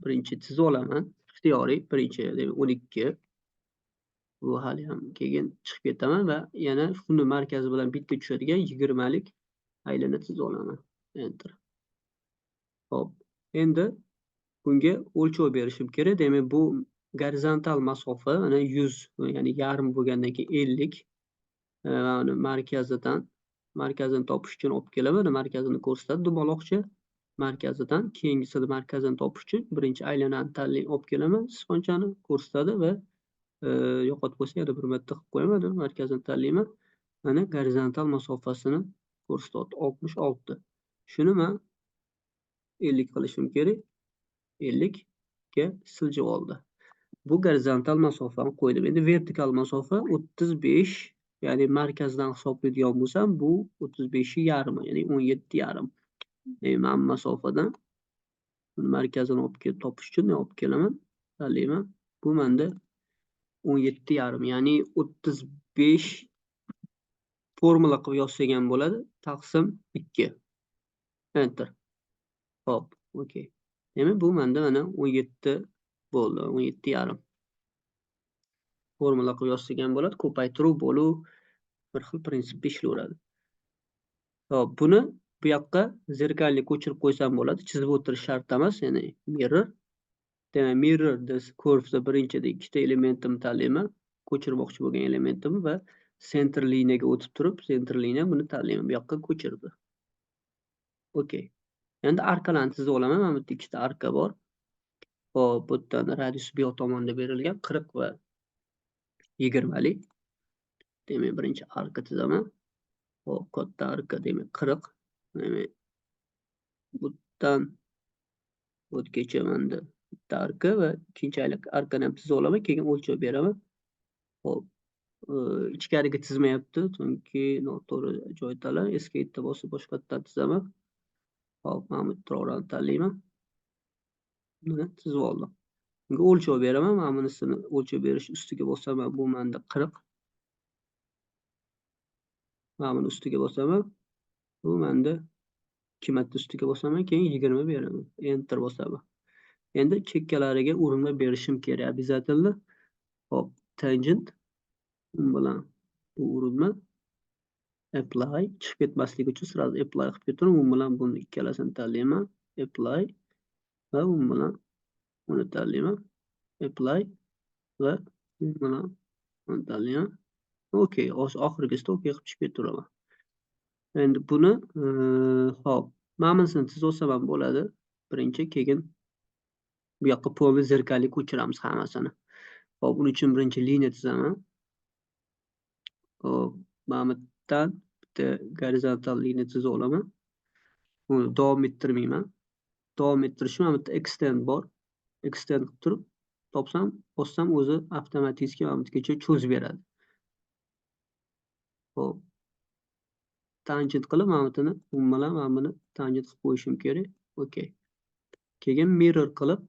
Birinchi chizib olaman. Ixtiyoriy birinchi, demak, 12. Bu hali ham keyin chiqib ketaman va yana shuni markazi bilan bitta tushadigan 20 lik aylana chizib olaman. Enter. Hop. Endi bunga o'lchov berishim kerak. Demak, bu gorizontal masofa mana 100, ya'ni yarim bo'lgandan keyin 50. Mana markazidan, markazini topish uchun olib kelaman. Markazini ko'rsatadi dumaloqcha. Markazidan keyingisini, markazini topish uchun birinchi aylanani tanlay olib kelaman. Sichqonchani ko'rsatadi va yo'qotib qo'ysa, yana bir marta qilib qo'yaman. Markazini tanlayman. Mana gorizontal masofasini ko'rsatyapti 66. Shuni man 50 qilishim kerak. 50 ga siljib oldi. Bu gorizontal masofani qo'ydim. Endi vertikal masofa 35, ya'ni markazdan hisoblaydigan bo'lsam, bu 35 yarmi, ya'ni 17,5. Mana bu masofadan buni markazini olib kelib topish uchun olib kelaman, tanlayman. Bu menda 17,5, ya'ni 35 formula qilib yozsak ham bo'ladi, taqsim 2. Enter. Hop, okey. Demak, bu menda mana 17 bo'ldi, 17,5. Formula qilib yozsak ham bo'ladi, ko'paytiruv, bo'luv bir xil prinsipda ishlayveradi. Hop, buni bu yoqqa зеркальный ko'chirib qo'ysam bo'ladi, chizib o'tirish shart emas, ya'ni mirror. Demak, mirror this curve'da birinchida ikkita elementimni tanlayman, ko'chirmoqchi bo'lgan elementimni va center liniyaga o'tib turib, center liniya buni tanlayman, bu yoqqa ko'chirdi. Okey. Endi arkalarni chizib olaman. Mana bu yerda ikkita arka bor. Hop, bu yerdan radiusi bu yoq tomonda berilgan 40 va 20 lik. Demak, birinchi arka chizaman. Hop, katta arka, demak, 40. Demak, bu yerdan bu yergacha menda bitta arka va ikkinchi arkani ham chizib olaman, keyin o'lchab beraman. Hop, ichkariga chizmayapti, chunki noto'g'ri joy tanladim. Escape bosib boshqatdan chizaman. Hop, mana bu to'g'rini tanlayman. Buni chizib oldim. Bunga o'lchov beraman. Mana bunisini o'lchov berish ustiga bosaman, bu menda 40. Mana buni ustiga bosaman. Bu menda 2 marta ustiga bosaman, keyin 20 beraman. Enter bosaman. Endi chekkalariga urinma berishim kerak обязательно. Hop, tangent bilan bu urinma, apply, chiqib ketmasligi uchun сразу apply qilib ketaman. U bilan buni ikkalasini tanlayman. Apply va u bilan uni tanlayman. Apply va u bilan uni tanlayman. Okey, oxirgisida okey qilib chiqib ketaveraman. Endi buni hop, mana bunisini chizib olsam ham bo'ladi. Birinchi, keyin bu yoqqa полный зеркальный ko'chiramiz hammasini. Hop, uning uchun birinchi liniya chizaman. Hop, mana bu yerdan bitta gorizontal liniya chizib olaman. Buni davom ettirmayman. Davom ettirishim mana bu yerda extend bor. Extend qilib turib, topsam, bossam, o'zi avtomatik mana bu yergacha cho'zib beradi. Hop. Tangent qilib mana buni umuman mana buni tangent qilib qo'yishim kerak. Okey. Keyin mirror qilib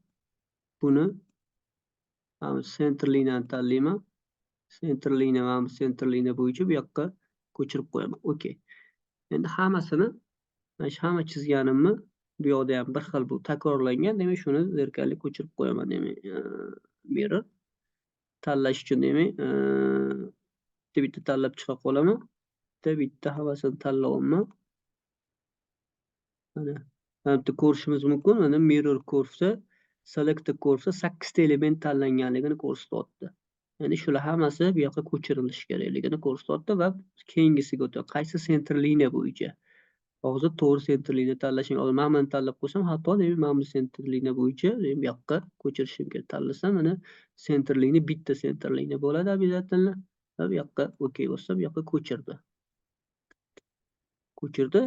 buni mana center liniyani tanlayman. Center liniya, mana bu center liniya bo'yicha bu yoqqa ko'chirib qo'yaman. Okey. Endi hammasini, mana shu hamma chizganimni bu yoqda ham bir xil bu takrorlangan, demak shuni зеркальный ko'chirib qo'yaman, demak mirror tanlash uchun, demak bitta bitta tanlab chiqa qolaman. Bitta bitta hammasini tanlayapman. Mana bu yerda ko'rishimiz mumkin, mana mirror curve'da select curve'da 8 ta element tanlanganligini ko'rsatyapti. Ya'ni shular hammasi bu yoqqa ko'chirilishi kerakligini ko'rsatyapti va keyingisiga o'tyapti. Qaysi center liniya bo'yicha? Hozir to'g'ri center liniya tanlashim, hozir mana buni tanlab qo'ysam xato, demak mana bu center liniya bo'yicha bu yoqqa ko'chirishim kerak. Tanlasam, mana center liniya bitta center liniya bo'ladi обязательно va bu yoqqa okey bo'lsa, bu yoqqa ko'chirdi. Ko'chirdi.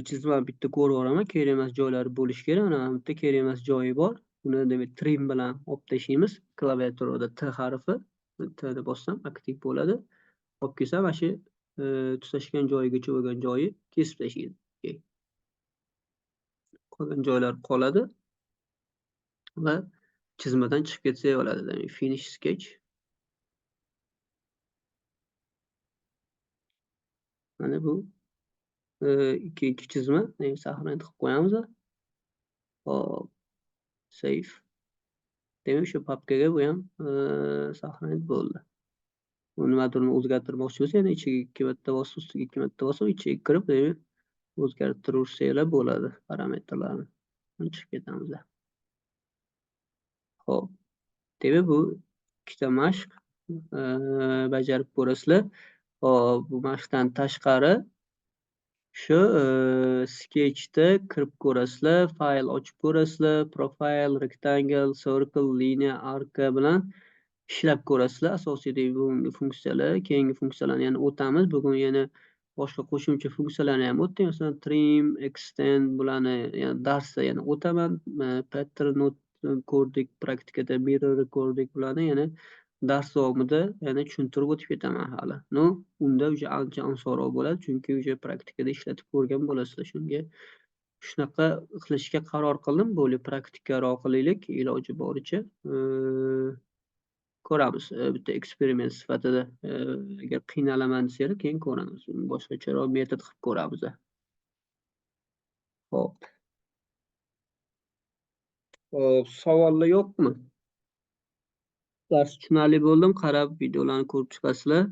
Chizmani bitta ko'rib yuboraman, kerak emas joylari bo'lishi kerak. Mana bu yerda kerak emas joyi bor. Buni demak trim bilan olib tashlaymiz. Klaviaturada T harfi, T ni bossam aktiv bo'ladi. Olib kelsam, mana shu tutashgan joyigacha bo'lgan joyi kesib tashlaydi. Okey. Qolgan joylar qoladi va chizmadan chiqib ketsak bo'ladi. Demak, finish sketch. Mana bu ikkinchi chizma. Demak, sahnaga qilib qo'yamiz. Hop, save. Demak, shu papkaga bu ham sahna bo'ldi. Bu nimadir o'zgartirmoqchi bo'lsa, yana ichiga 2 marta bosib, ustiga 2 marta bosib, ichiga kirib, demak, o'zgartiraversanglar bo'ladi parametrlarni. Chiqib ketamiz. Xo'p. Demak, bu ikkita mashq bajarib ko'rasizlar. Xo'p, bu mashqdan tashqari shu sketchda kirib ko'rasizlar, fayl ochib ko'rasizlar, profile, rectangle, circle, liniya, arka bilan ishlab ko'rasizlar. Asosiy bugungi funksiyalar, keyingi funksiyalarni yana o'tamiz. Bugun yana boshqa qo'shimcha funksiyalarni ham o'tdik. Masalan, trim, extend bularni yana darsda yana o'taman. Pattern ko'rdik, praktikada mirror ko'rdik, bularni yana dars davomida yana tushuntirib o'tib ketaman hali. No, unda уже ancha osonroq bo'ladi, chunki уже praktikada ishlatib ko'rgan bo'lasizlar. Shunga shunaqa qilishga qaror qildim. Bo'lib praktikaroq qilaylik, iloji boricha. Ko'ramiz, bitta eksperiment sifatida, agar qiynalaman desanglar, keyin ko'ramiz. Boshqacharoq metod qilib ko'ramiz. Xo'p. Xo'p, savollar yo'qmi? Dars tushunarli bo'ldimi? Qarab videolarni ko'rib chiqasizlar.